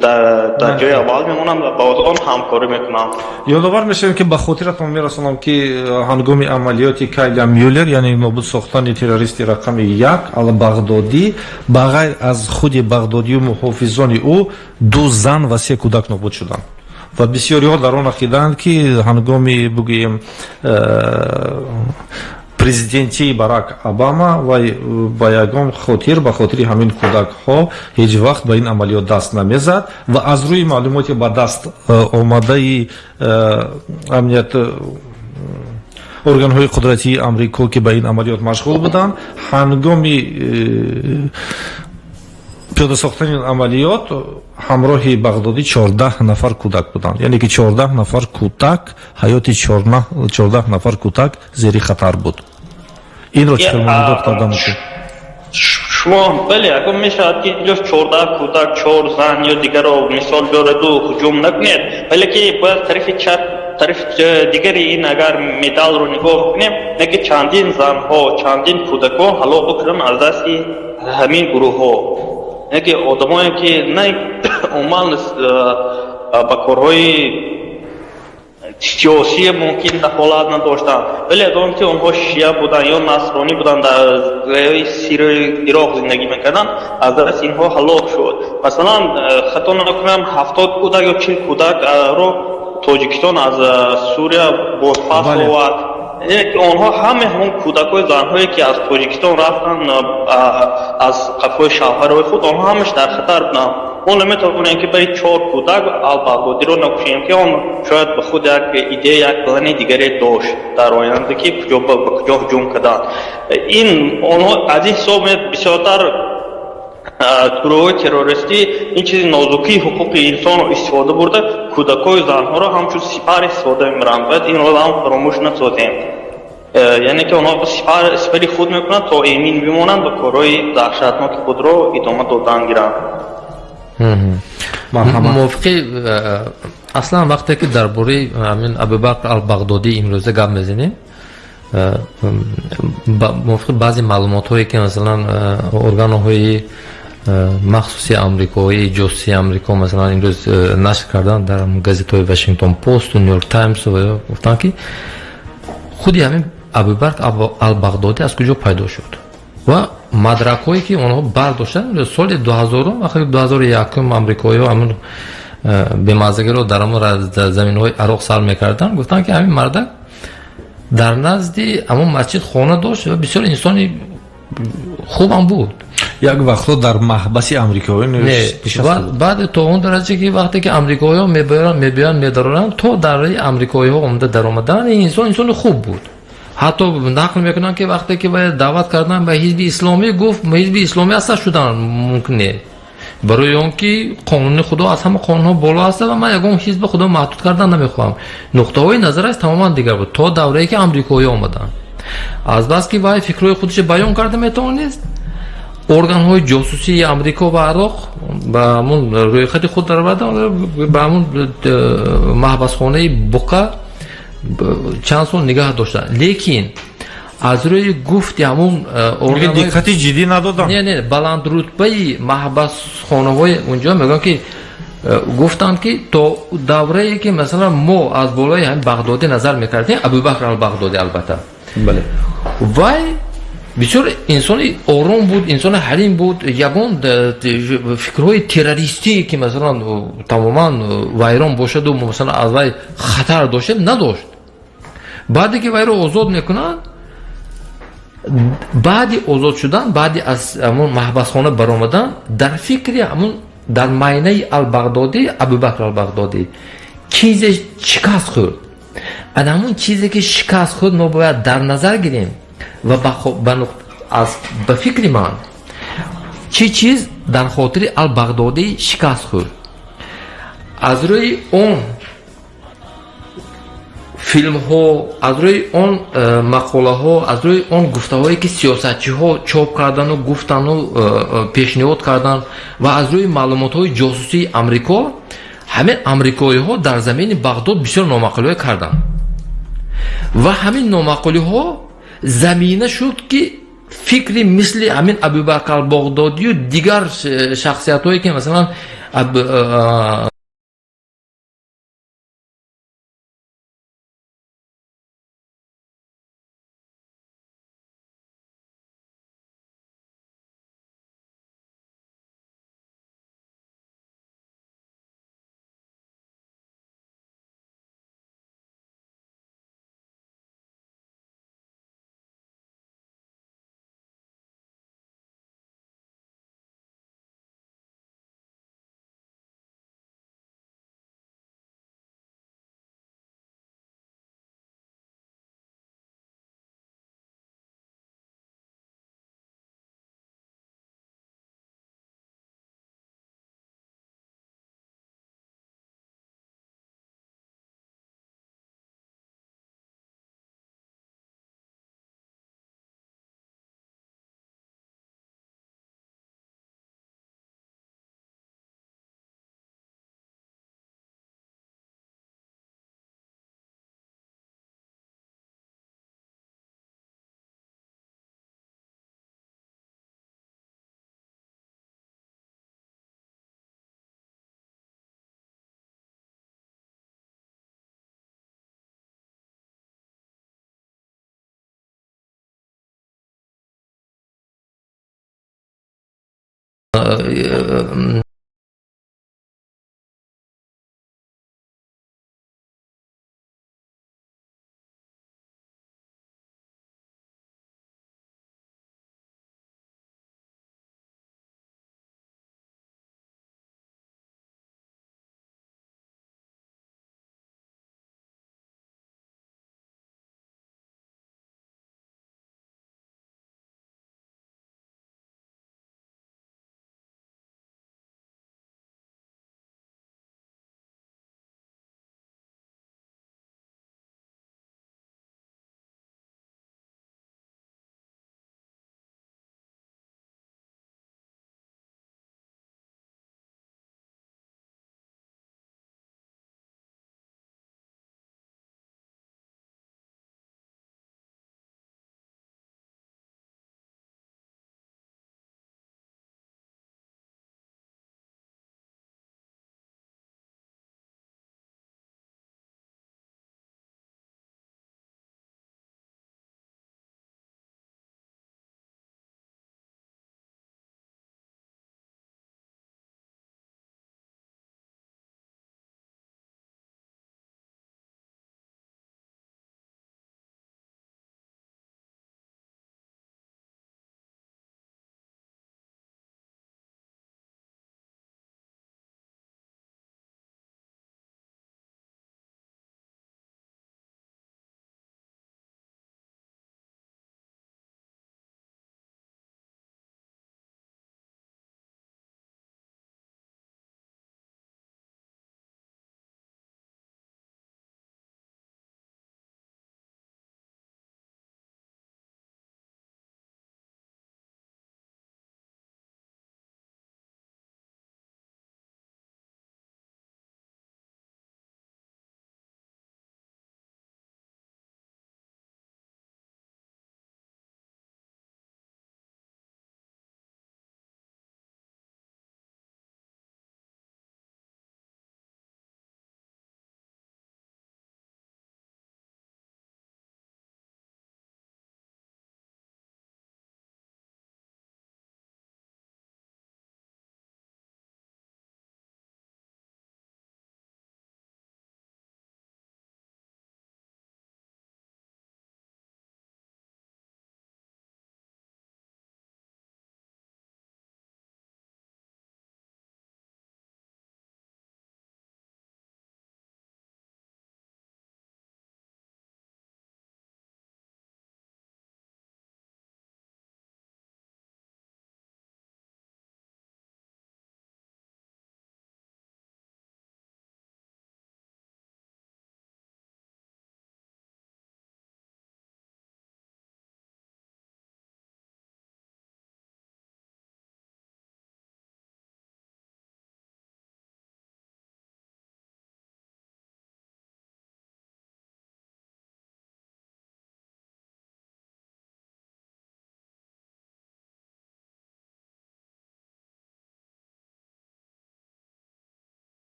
дар ҷои аввал мемонанд ва ба он ҳамкорӣ мекунанд. Ёдовар мешавем, ки ба хотиратон мерасонам, ки ҳангоми амалиёти Кайла Мюллер, яъне нобуд сохтани террористи рақами як Албағдодӣ, ба ғайр аз худи Бағдодию муҳофизони ӯ, ду зан ва се кӯдак нобуд шуданд ва бисёриҳо дар он ақидаанд, ки ҳангоми, бигӯем, президентии Барак Обама вай ба ягон хотир, ба хотири ҳамин кӯдакҳо ҳеҷ вақт ба ин амалиёт даст намезад. Ва аз рӯи маълумоти ба даст омадаи амният, органҳои қудратии Амрико, ки ба ин амалиёт машғул буданд, ҳангоми пиёда сохтани ин амалиёт ҳамроҳи Бағдодӣ 14 нафар кӯдак буданд, яъне ки 14 нафар кӯдак, ҳаёти 14 нафар кӯдак зери хатар буд. Инро чӣ хел муҳидот карда мумкин? Шумо, бале, агар мешавад, ки инҷо 14 кӯдак, чор зан ё дигарро мисол биёреду ҳуҷум накунед, вале ки бояд тарафи чап, тарафи дигари ин агар медалро нигоҳ кунем, не ки чандин занҳо, чандин кӯдакон ҳалок шуданд аз дасти ҳамин гурӯҳҳо, яъне ки одамое, ки на умуман ба корҳои сиёсие мумкин дахолат надоштанд, вале аз он ки онҳо шия буданд ё насронӣ буданд, дар Сирияи Ироқ зиндагӣ мекарданд, аз дасти инҳо ҳалок шуд. Масалан, хато накунам, 70 кӯдак ё 40 кӯдакро Тоҷикистон аз Сурия бозпас овард. Онҳо ҳама ҳамон кӯдакҳои, занҳое, ки аз Тоҷикистон рафтанд аз қафои шавҳарҳои худ, онҳо ҳамаш дар хатар буданд. Мо наметавонем, ки барои чор кӯдак Албағдодиро накушем, ки он шояд ба худ як идея, як плани дигаре дошт дар оянда, ки куҷо ба куҷо ҳуҷум карданд. Ин онҳо аз ин ҳисоб бисёртар гурӯҳҳои террористӣ ин чизи нозукии ҳуқуқи инсонро истифода бурда, кӯдакҳою занҳоро ҳамчун сипар истифода мебаранд. Бояд инро ҳам фаромӯш насозем, яъне ки онҳо сипари худ мекунанд, то эмин бимонанд ва корҳои даҳшатноки худро идома додан гиранд. Мувофиқи аслан, вақте ки дар бораи ҳамин Абубакр Албағдодӣ имрӯза гап мезанем, мувофиқи баъзе маълумотҳое, ки масалан органҳои махсуси амрикоӣ, ҷосусии Амрико, масалан, имрӯз нашр карданд дар газетҳои Вашингтон Посту, Нью-Йорк Таймс, гуфтанд, ки худи ҳамин Абубакр Албағдодӣ аз куҷо пайдо шуд ва мадракҳое, ки онҳо бардоштанд соли 2000-ум, вақте 2001-ум амрикоиҳо ҳамун бемаззагиро дар ҳамун заминҳои Ароқ сар мекарданд, гуфтанд, ки ҳамин мардак дар назди ҳамон масҷид хона дошт ва бисёр инсони хубам буд. Як вақтҳо дар маҳбаси амрикоӣ. Баъд то он дараҷа, ки вақте ки амрикоиҳо мебиёянд, медароранд, то дараи амрикоиҳо омада даромадан, ин инсон инсони хуб буд. Ҳатто нақл мекунанд, ки вақте ки даъват кардан ба ҳизби исломӣ, гуфт, ҳизби исломӣ аслан шудан мумкин не, барои он ки қонуни Худо аз ҳама қонунҳо боло аст ва ман ягон ҳизби худо маҳдуд кардан намехоҳам. Нуқтаҳои назараш тамоман дигар буд то даврае, ки амрикоиҳо омаданд. Азбаски вай фикрҳои худашро баён карда метавонист, органҳои ҷосусии Амрико ва Ароқ ба ҳамун рӯйхати худ дароварда, ба ҳамун маҳбасхонаи Буқа чанд сол нигаҳ доштанд. Лекин аз рӯи гуфти ҳамун диққати ҷиддӣ надоданд. Не, баландрутбаи маҳбасхонаҳои унҷо мегӯянд, ки Гуфтанд, ки то даврае ки, масалан, мо аз болои ҳамин Бағдодӣ назар мекардем, Абубакр Албағдодӣ, албатта, вай бисёр инсони ором буд, инсони ҳалим буд, ягон фикрҳои террористие, ки, масалан, тамоман вайрон бошаду, масалан, аз вай хатар доштем, надошт. Баъде ки вайро озод мекунанд, баъди озод шудан, баъди аз ҳамон маҳбасхона баромадан, дар фикри ҳамон, дар майнаи Албағдодӣ, Абубакр Албағдодӣ, чизе шикаст хӯрд. Ана ҳамон чизе, ки шикаст хӯрд, мо бояд дар назар гирем ва ба фикри ман, чӣ чиз дар хотири Албағдодӣ шикаст хӯрд? Аз рӯи он филмҳо, аз рӯи он мақолаҳо, аз рӯи он гуфтаҳое, ки сиёсатчиҳо чоп кардану гуфтану пешниҳод карданд, ва аз рӯи маълумотҳои ҷосусии Амрико, ҳамин амрикоиҳо дар замини Бағдод бисёр номаъқулиҳо карданд ва ҳамин номаъқулиҳо замина шуд, ки фикри мисли ҳамин Абубакр Албоғдодию дигар шахсиятҳое, ки, масалан,